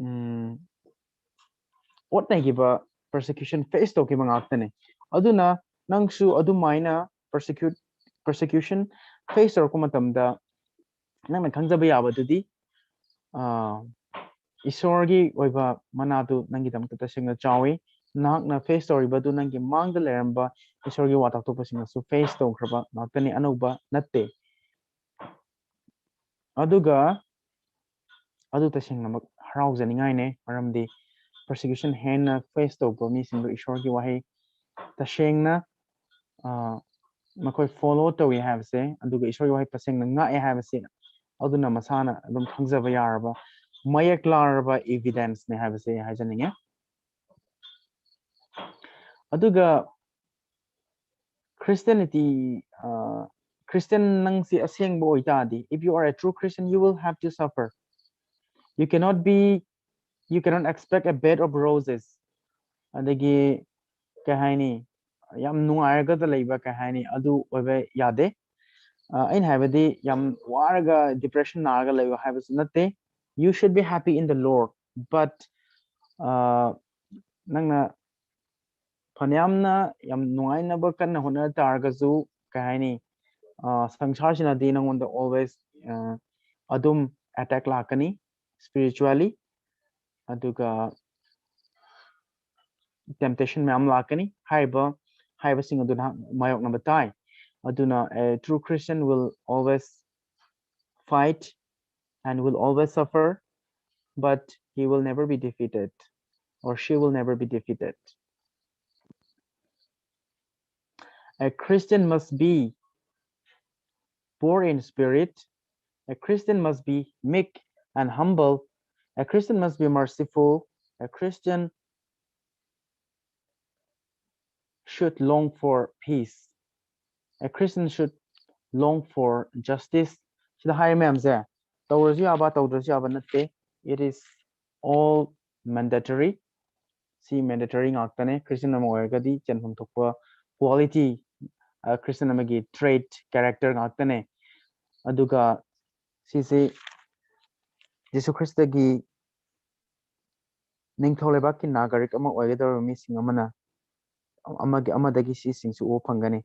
ꯎꯝ, ꯑꯣꯠꯅꯈꯤꯕ persecution face ꯇꯧꯈꯤꯕ ꯉꯥꯛꯇꯅꯦ꯫ ꯑꯗꯨꯅ ꯅꯪꯁꯨ ꯑꯗꯨꯃꯥꯏꯅ persecute persecution face ꯇꯧꯔꯛꯄ ꯃꯇꯝꯗ ꯅꯪꯅ ꯈꯪꯖꯕ ꯌꯥꯕꯗꯨꯗꯤ ꯑꯥ, ꯏꯁꯣꯔꯒꯤ ꯑꯣꯏꯕ ꯃꯅꯥꯗꯨ ꯅꯪꯒꯤꯗꯃꯛꯇ ꯇꯁꯦꯡꯅ ꯆꯥꯎꯏ꯫ ꯅꯍꯥꯛꯅ face ꯇꯧꯔꯤꯕꯗꯨ ꯅꯪꯒꯤ ꯃꯥꯡꯗ ꯂꯩꯔꯝꯕ ꯏꯁꯣꯔꯒꯤ ꯋꯥ ꯇꯥꯛꯊꯣꯛꯄꯁꯤꯡꯅꯁꯨ face ꯇꯧꯈ꯭ꯔꯕ ꯉꯥꯛꯇꯅꯤ, ꯑꯅꯧꯕ ꯅꯠꯇꯦ꯫ ꯑꯗꯨꯒ ꯑꯗꯨ ꯇꯁꯦꯡꯅꯃꯛ ꯍꯔꯥꯎꯖꯅꯤꯡꯉꯥꯏꯅꯦ, ꯃꯔꯝꯗꯤ persecution ꯍꯦꯟꯅ face ꯇꯧꯕ ꯃꯤꯁꯤꯡꯗꯣ ꯏꯁꯣꯔꯒꯤ ꯋꯥꯍꯩ ꯇꯁꯦꯡꯅ ꯑꯥ, ꯃꯈꯣꯏ follow ꯇꯧꯏ ꯍꯥꯏꯕꯁꯦ, ꯑꯗꯨꯒ ꯏꯁꯣꯔꯒꯤ ꯋꯥꯍꯩ ꯇꯁꯦꯡꯅ ꯉꯥꯛꯑꯦ ꯍꯥꯏꯕꯁꯦ ꯑꯗꯨꯅ ꯃꯁꯥꯅ ꯑꯗꯨꯝ ꯈꯪꯖꯕ ꯌꯥꯔꯕ, ꯃꯌꯦꯛ ꯂꯥꯔꯕ evidence ꯅꯦ ꯍꯥꯏꯕꯁꯦ ꯍꯥꯏꯖꯅꯤꯡꯉꯦ꯫ ꯑꯗꯨꯒ Christianity, ꯑꯥ, Christian ꯅꯪꯁꯤ ꯑꯁꯦꯡꯕ ꯑꯣꯏꯇꯥꯔꯗꯤ, if you are a true Christian, you will have to suffer. You cannot be, you cannot expect a bed of roses. ꯑꯗꯒꯤ ꯀꯩ ꯍꯥꯏꯅꯤ, ꯌꯥꯝ ꯅꯨꯡꯉꯥꯏꯔꯒꯗ ꯂꯩꯕ, ꯀꯩ ꯍꯥꯏꯅꯤ, ꯑꯗꯨ ꯑꯣꯏꯕ ꯌꯥꯗꯦ꯫ ꯑ, ꯑꯩꯅ ꯍꯥꯏꯕꯗꯤ ꯌꯥꯝ ꯋꯥꯔꯒ depression ꯅꯥꯔꯒ ꯂꯩꯕ ꯍꯥꯏꯕꯁꯨ ꯅꯠꯇꯦ꯫ You should be happy in the Lord, but, ꯑ, ꯅꯪꯅ ꯐꯅꯌꯥꯝꯅ ꯌꯥꯝ ꯅꯨꯡꯉꯥꯏꯅꯕ ꯀꯟꯅ ꯍꯣꯠꯅ ꯇꯥꯔꯒꯁꯨ, ꯀꯩ ꯍꯥꯏꯅꯤ, ꯑ, ꯁꯪꯁꯥꯔꯁꯤꯅꯗꯤ ꯅꯪꯉꯣꯟꯗ always, ꯑ, ꯑꯗꯨꯝ attack ꯂꯥꯛꯀꯅꯤ spiritually, ꯑꯗꯨꯒ temptation ꯃꯌꯥꯝ ꯂꯥꯛꯀꯅꯤ꯫ ꯍꯥꯏꯔꯤꯕ, ꯍꯥꯏꯕꯁꯤꯡ ꯑꯗꯨ ꯅꯍꯥꯛ ꯃꯥꯌꯣꯛꯅꯕ ꯇꯥꯏ꯫ ꯑꯗꯨꯅ a true Christian will always fight and will always suffer, but he will never be defeated, or she will never be defeated. A Christian must be poor in spirit. A Christian must be meek and humble. A Christian must be merciful. A Christian should long for peace. A Christian should long for justice. ꯁꯤꯗ ꯍꯥꯏꯔꯤ ꯃꯌꯥꯝꯁꯦ ꯇꯧꯔꯁꯨ ꯌꯥꯕ, ꯇꯧꯗ꯭ꯔꯁꯨ ꯌꯥꯕ ꯅꯠꯇꯦ. It is all mandatory. ꯁꯤ mandatory ꯉꯥꯛꯇꯅꯦ. Christian ꯑꯃ ꯑꯣꯏꯔꯒꯗꯤ ꯆꯦꯟꯐꯝ ꯊꯣꯛꯄ quality, Christian ꯑꯃꯒꯤ trait, character ꯉꯥꯛꯇꯅꯦ. ꯑꯗꯨꯒ ꯁꯤꯁꯤ ꯖꯤꯁꯨ ꯈ꯭ꯔꯤꯁꯇꯒꯤ ꯅꯤꯡꯊꯧ ꯂꯩꯕꯥꯛꯀꯤ ꯅꯥꯒꯔꯤꯛ ꯑꯃ ꯑꯣꯏꯒꯗꯧꯔꯤꯕ ꯃꯤꯁꯤꯡ ꯑꯃꯅ ꯑꯃꯒꯤ ꯑꯃꯗꯒꯤ ꯁꯤꯁꯤꯡꯁꯨ ꯎꯕ ꯐꯪꯒꯅꯤ.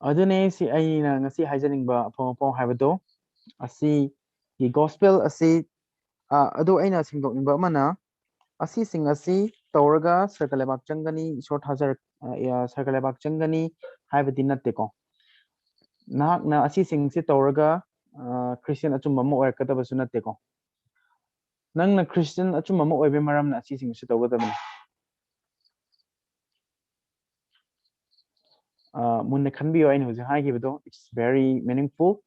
ꯑꯗꯨꯅꯦ ꯁꯤ ꯑꯩꯅ ꯉꯁꯤ ꯍꯥꯏꯖꯅꯤꯡꯕ ꯑꯐꯪ ꯑꯐꯪ ꯍꯥꯏꯕꯗꯣ. ꯑꯁꯤꯒꯤ gospel ꯑꯁꯤ, ꯑ, ꯑꯗꯨ ꯑꯩꯅ ꯁꯦꯡꯗꯣꯛꯅꯤꯡꯕ ꯑꯃꯅ, ꯑꯁꯤꯁꯤꯡ ꯑꯁꯤ ꯇꯧꯔꯒ ꯁꯔꯒ ꯂꯩꯕꯥꯛ ꯆꯪꯒꯅꯤ, ꯏꯁꯣꯔ ꯊꯥꯖꯔ-, ꯑ, ꯑ, ꯁꯔꯒ ꯂꯩꯕꯥꯛ ꯆꯪꯒꯅꯤ ꯍꯥꯏꯕꯗꯤ ꯅꯠꯇꯦꯀꯣ. ꯅꯍꯥꯛꯅ ꯑꯁꯤꯁꯤꯡꯁꯤ ꯇꯧꯔꯒ, ꯑ, Christian ꯑꯆꯨꯝꯕ ꯑꯃ ꯑꯣꯏꯔꯛꯀꯗꯕꯁꯨ ꯅꯠꯇꯦꯀꯣ. ꯅꯪꯅ Christian ꯑꯆꯨꯝꯕ ꯑꯃ ꯑꯣꯏꯕꯒꯤ ꯃꯔꯝꯅ ꯑꯁꯤꯁꯤꯡꯁꯤ ꯇꯧꯒꯗꯕꯅꯤ. ꯑ, ꯃꯨꯟꯅ ꯈꯟꯕꯤꯌꯨ ꯑꯩꯅ ꯍꯧꯖꯤꯛ ꯍꯥꯏꯈꯤꯕꯗꯣ. It's very meaningful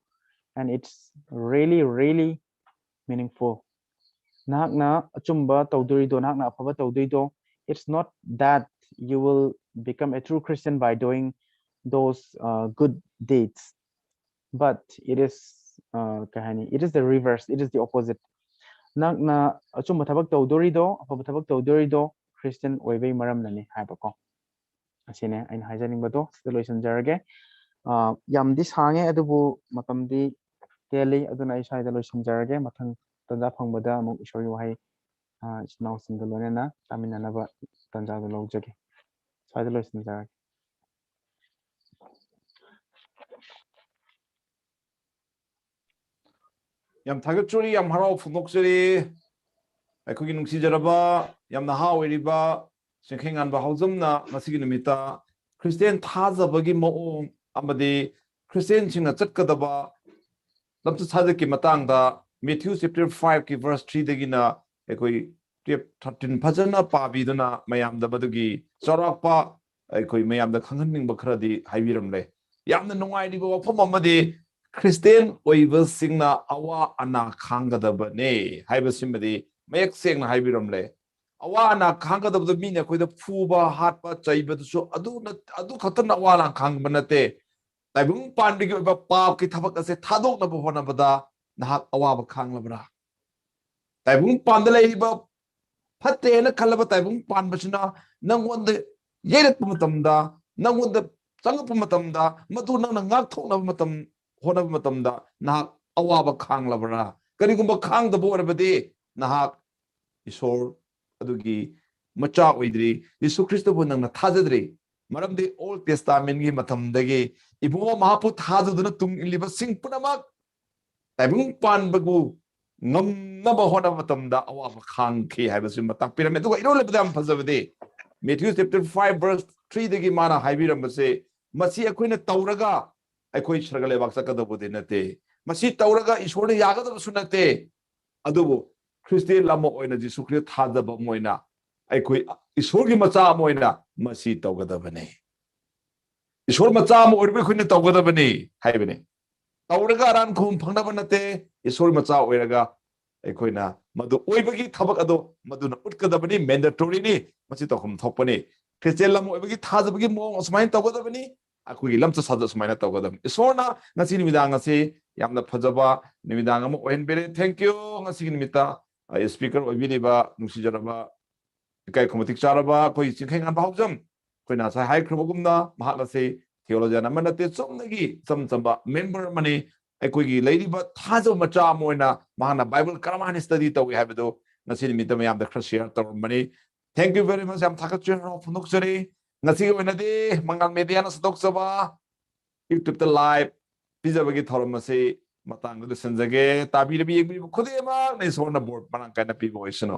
and it's really, really meaningful. ꯅꯍꯥꯛꯅ ꯑꯆꯨꯝꯕ ꯇꯧꯗꯣꯔꯤꯗꯣ, ꯅꯍꯥꯛꯅ ꯑꯐꯕ ꯇꯧꯗꯣꯏꯗꯣ, it's not that you will become a true Christian by doing those, uh, good deeds, but it is, uh, ꯀꯩ ꯍꯥꯏꯅꯤ, it is the reverse, it is the opposite. ꯅꯍꯥꯛꯅ ꯑꯆꯨꯝꯕ ꯊꯕꯛ ꯇꯧꯗꯣꯔꯤꯗꯣ, ꯑꯐꯕ ꯊꯕꯛ ꯇꯧꯗꯣꯔꯤꯗꯣ Christian ꯑꯣꯏꯕꯩ ꯃꯔꯝꯅꯅꯤ ꯍꯥꯏꯕꯀꯣ. ꯑꯁꯤꯅꯦ ꯑꯩꯅ ꯍꯥꯏꯖꯅꯤꯡꯕꯗꯣ. ꯁꯤꯗ ꯂꯣꯏꯁꯤꯟꯖꯔꯒꯦ. ꯑ, ꯌꯥꯝꯗꯤ ꯁꯥꯡꯉꯦ, ꯑꯗꯨꯕꯨ ꯃꯇꯝꯗꯤ ꯇꯦꯜꯂꯤ, ꯑꯗꯨꯅ ꯑꯩ ꯁ꯭ꯋꯥꯏꯗ ꯂꯣꯏꯁꯤꯟꯖꯔꯒꯦ. ꯃꯊꯪ ꯇꯥꯟꯖꯥ ꯐꯪꯕꯗ ꯑꯃꯨꯛ ꯏꯁꯣꯔꯒꯤ ꯋꯥꯍꯩ, ꯑ, ꯏꯆꯤꯟ ꯏꯅꯥꯎꯁꯤꯡꯒ ꯂꯣꯏꯅꯅ ꯇꯥꯃꯤꯟꯅꯅꯕ ꯇꯥꯟꯖꯥꯗꯨ ꯂꯧꯖꯒꯦ. ꯁ꯭ꯋꯥꯏꯗ ꯂꯣꯏꯁꯤꯟꯖꯔꯒꯦ. ꯌꯥꯝ ꯊꯥꯒꯠꯆꯔꯤ, ꯌꯥꯝ ꯍꯔꯥꯎ ꯐꯣꯡꯗꯣꯛꯆꯔꯤ꯫ ꯑꯩꯈꯣꯏꯒꯤ ꯅꯨꯡꯁꯤꯖꯔꯕ, ꯌꯥꯝ ꯅꯍꯥ ꯑꯣꯏꯔꯤꯕ ꯆꯤꯡꯈꯩꯉꯥꯟꯕ ꯍꯥꯎꯖꯝꯅ ꯉꯁꯤꯒꯤ ꯅꯨꯃꯤꯠꯇ ꯈ꯭ꯔꯤꯁꯇꯤꯌꯥꯟ ꯊꯥꯖꯕꯒꯤ ꯃꯑꯣꯡ ꯑꯃꯗꯤ ꯈ꯭ꯔꯤꯁꯇꯤꯌꯥꯟꯁꯤꯡꯅ ꯆꯠꯀꯗꯕ ꯂꯝꯆꯠ ꯁꯥꯖꯠꯀꯤ ꯃꯇꯥꯡꯗ Matthew chapter five ꯀꯤ verse three ꯗꯒꯤꯅ ꯑꯩꯈꯣꯏ twelve, thirteen ꯐꯖꯅ ꯄꯥꯕꯤꯗꯨꯅ ꯃꯌꯥꯝꯗ ꯃꯗꯨꯒꯤ ꯆꯥꯎꯔꯥꯛꯄ ꯑꯩꯈꯣꯏ ꯃꯌꯥꯝꯗ ꯈꯪꯍꯟꯅꯤꯡꯕ ꯈꯔꯗꯤ ꯍꯥꯏꯕꯤꯔꯝꯂꯦ꯫ ꯌꯥꯝꯅ ꯅꯨꯡꯉꯥꯏꯔꯤꯕ ꯋꯥꯐꯝ ꯑꯃꯗꯤ ꯈ꯭ꯔꯤꯁꯇꯤꯌꯥꯟ ꯑꯣꯏꯕꯁꯤꯡꯅ ꯑꯋꯥ ꯑꯅꯥ ꯈꯥꯡꯒꯗꯕꯅꯦ ꯍꯥꯏꯕꯁꯤꯃꯗꯤ ꯃꯌꯦꯛ ꯁꯦꯡꯅ ꯍꯥꯏꯕꯤꯔꯝꯂꯦ꯫ ꯑꯋꯥ ꯑꯅꯥ ꯈꯥꯡꯒꯗꯕꯗꯣ ꯃꯤꯅ ꯑꯩꯈꯣꯏꯗ ꯐꯨꯕ, ꯍꯥꯠꯄ, ꯆꯩꯕꯗꯨꯁꯨ ꯑꯗꯨ ꯅꯠ-, ꯑꯗꯨ ꯈꯛꯇꯅ ꯑꯋꯥ ꯑꯅꯥ ꯈꯥꯡꯕ ꯅꯠꯇꯦ꯫ ꯇꯥꯏꯕꯪ ꯄꯥꯟꯕꯒꯤ ꯑꯣꯏꯕ ꯄꯥꯞꯀꯤ ꯊꯕꯛ ꯑꯁꯦ ꯊꯥꯗꯣꯛꯅꯕ ꯍꯣꯠꯅꯕꯗ ꯅꯍꯥꯛ ꯑꯋꯥꯕ ꯈꯥꯡꯂꯕ꯭ꯔꯥ? ꯇꯥꯏꯕꯪ ꯄꯥꯟꯗ ꯂꯩꯔꯤꯕ ꯐꯠꯇꯦ ꯍꯥꯏꯅ ꯈꯜꯂꯕ ꯇꯥꯏꯕꯪ ꯄꯥꯟꯕꯁꯤꯅ ꯅꯪꯉꯣꯟꯗ ꯌꯩꯔꯛꯄ ꯃꯇꯝꯗ, ꯅꯪꯉꯣꯟꯗ ꯆꯪꯉꯛꯄ ꯃꯇꯝꯗ, ꯃꯗꯨ ꯅꯪꯅ ꯉꯥꯛꯊꯣꯛꯅꯕ ꯃꯇꯝ ꯍꯣꯠꯅꯕ ꯃꯇꯝꯗ ꯅꯍꯥꯛ ꯑꯋꯥꯕ ꯈꯥꯡꯂꯕ꯭ꯔꯥ? ꯀꯔꯤꯒꯨꯝꯕ ꯈꯥꯡꯗꯕ ꯑꯣꯏꯔꯕꯗꯤ ꯅꯍꯥꯛ ꯏꯁꯣꯔ ꯑꯗꯨꯒꯤ ꯃꯆꯥ ꯑꯣꯏꯗ꯭ꯔꯤ꯫ ꯌꯤꯁꯨ ꯈ꯭ꯔꯤꯁꯇꯕꯨ ꯅꯪꯅ ꯊꯥꯖꯗ꯭ꯔꯤ꯫ ꯃꯔꯝꯗꯤ Old Testament ꯀꯤ ꯃꯇꯝꯗꯒꯤ ꯏꯕꯨꯡꯉꯣ ꯃꯍꯥꯛꯄꯨ ꯊꯥꯖꯗꯨꯅ ꯇꯨꯡ ꯏꯜꯂꯤꯕꯁꯤꯡ ꯄꯨꯝꯅꯃꯛ ꯇꯥꯏꯕꯪ ꯄꯥꯟꯕꯕꯨ ꯉꯝꯅꯕ ꯍꯣꯠꯅꯕ ꯃꯇꯝꯗ ꯑꯋꯥꯕ ꯈꯥꯡꯈꯤ ꯍꯥꯏꯕꯁꯤ ꯇꯥꯛꯄꯤꯔꯝꯃꯤ꯫ ꯑꯗꯨꯒ ꯏꯔꯣꯜꯂꯤꯕꯗ ꯌꯥꯝ ꯐꯖꯕꯗꯤ Matthew chapter five verse three ꯗꯒꯤ ꯃꯥꯅ ꯍꯥꯏꯕꯤꯔꯝꯕꯁꯦ, ꯃꯁꯤ ꯑꯩꯈꯣꯏꯅ ꯇꯧꯔꯒ ꯑꯩꯈꯣꯏ ꯁꯔꯒ ꯂꯩꯕꯥꯛ ꯆꯠꯀꯗꯧꯕꯗꯤ ꯅꯠꯇꯦ꯫ ꯃꯁꯤ ꯇꯧꯔꯒ ꯏꯁꯣꯔꯅ ꯌꯥꯒꯗꯕꯁꯨ ꯅꯠꯇꯦ꯫ ꯑꯗꯨꯕꯨ ꯈ꯭ꯔꯤꯁꯇꯤꯌꯥꯟ ꯑꯃ ꯑꯣꯏꯅ ꯖꯤꯁꯨ ꯈ꯭ꯔꯤꯁꯇ ꯊꯥꯖꯕ ꯑꯃ ꯑꯣꯏꯅ ꯑꯩꯈꯣꯏ ꯏꯁꯣꯔꯒꯤ ꯃꯆꯥ ꯑꯃ ꯑꯣꯏꯅ ꯃꯁꯤ ꯇꯧꯒꯗꯕꯅꯤ꯫ ꯏꯁꯣꯔ ꯃꯆꯥ ꯑꯃ ꯑꯣꯏꯔꯤꯕ ꯑꯩꯈꯣꯏꯅ ꯇꯧꯒꯗꯕꯅꯤ ꯍꯥꯏꯕꯅꯤ꯫ ꯇꯧꯔꯒ ꯑꯔꯥꯟ ꯈꯨꯝ ꯐꯪꯅꯕ ꯅꯠꯇꯦ꯫ ꯏꯁꯣꯔ ꯃꯆꯥ ꯑꯣꯏꯔꯒ ꯑꯩꯈꯣꯏꯅ ꯃꯗꯨ ꯑꯣꯏꯕꯒꯤ ꯊꯕꯛ ꯑꯗꯣ ꯃꯗꯨꯅ ꯎꯠꯀꯗꯕꯅꯤ, mandatory ꯅꯤ, ꯃꯁꯤ ꯇꯧꯐꯝ ꯊꯣꯛꯄꯅꯤ꯫ ꯈ꯭ꯔꯤꯁꯇꯤꯌꯥꯟ ꯑꯃ ꯑꯣꯏꯕꯒꯤ ꯊꯥꯖꯕꯒꯤ ꯃꯑꯣꯡ ꯑꯁꯨꯃꯥꯏꯅ ꯇꯧꯒꯗꯕꯅꯤ, ꯑꯩꯈꯣꯏꯒꯤ ꯂꯝꯆꯠ ꯁꯥꯖꯠ ꯁꯨꯃꯥꯏꯅ ꯇꯧꯒꯗꯕꯅꯤ꯫ ꯏꯁꯣꯔꯅ ꯉꯁꯤ ꯅꯨꯃꯤꯗꯥꯡ ꯑꯁꯤ ꯌꯥꯝꯅ ꯐꯖꯕ ꯅꯨꯃꯤꯗꯥꯡ ꯑꯃ ꯑꯣꯏꯍꯟꯕꯤꯔꯦ꯫ Thank you꯫ ꯉꯁꯤꯒꯤ ꯅꯨꯃꯤꯠꯇ, ꯑ, speaker ꯑꯣꯏꯕꯤꯔꯤꯕ ꯅꯨꯡꯁꯤꯖꯔꯕ ꯏꯀꯥꯏ ꯈꯨꯝ ꯃꯇꯤꯛ ꯆꯥꯔꯕ ꯑꯩꯈꯣꯏ ꯆꯤꯡꯈꯩ ꯉꯥꯟꯕ ꯍꯥꯎꯖꯝ, ꯑꯩꯈꯣꯏꯅ ꯉꯁꯥꯏ ꯍꯥꯏꯈ꯭ꯔꯕꯒꯨꯝꯅ ꯃꯍꯥꯛ ꯑꯁꯤ theologian ꯑꯃ ꯅꯠꯇꯦ, ꯆꯨꯝꯅꯒꯤ ꯏꯆꯝ ꯆꯝꯕ member ꯑꯃꯅꯤ꯫ ꯑꯩꯈꯣꯏꯒꯤ ꯂꯩꯔꯤꯕ ꯊꯥꯖꯕ ꯃꯆꯥ ꯑꯃ ꯑꯣꯏꯅ ꯃꯍꯥꯛꯅ Bible ꯀꯔꯝꯍꯥꯏꯅ study ꯇꯧꯏ ꯍꯥꯏꯕꯗꯨ ꯉꯁꯤ ꯅꯨꯃꯤꯠꯇ ꯃꯌꯥꯝꯗ ꯈꯔ share ꯇꯧꯔꯝꯕꯅꯤ꯫ Thank you very much꯫ ꯌꯥꯝ ꯊꯥꯒꯠꯆꯔꯤ, ꯍꯔꯥꯎ ꯐꯣꯡꯗꯣꯛꯆꯔꯤ꯫ ꯉꯁꯤꯒꯤ ꯑꯣꯏꯅꯗꯤ ꯃꯉꯥꯜ mediaꯅ ꯁꯟꯗꯣꯛꯆꯕ YouTube ꯇ live ꯄꯤꯖꯕꯒꯤ ꯊꯧꯔꯝ ꯑꯁꯤ ꯃꯇꯥꯡꯗ ꯂꯣꯏꯁꯤꯟꯖꯒꯦ꯫ ꯇꯥꯕꯤꯔꯤꯕ, ꯌꯦꯡꯕꯤꯔꯤꯕ ꯈꯨꯗꯤꯡꯃꯛꯅ ꯏꯁꯣꯔꯅ ꯕꯣꯔ ꯃꯔꯥꯡ ꯀꯥꯏꯅ ꯄꯤꯕ ꯑꯣꯏꯁꯅꯨ꯫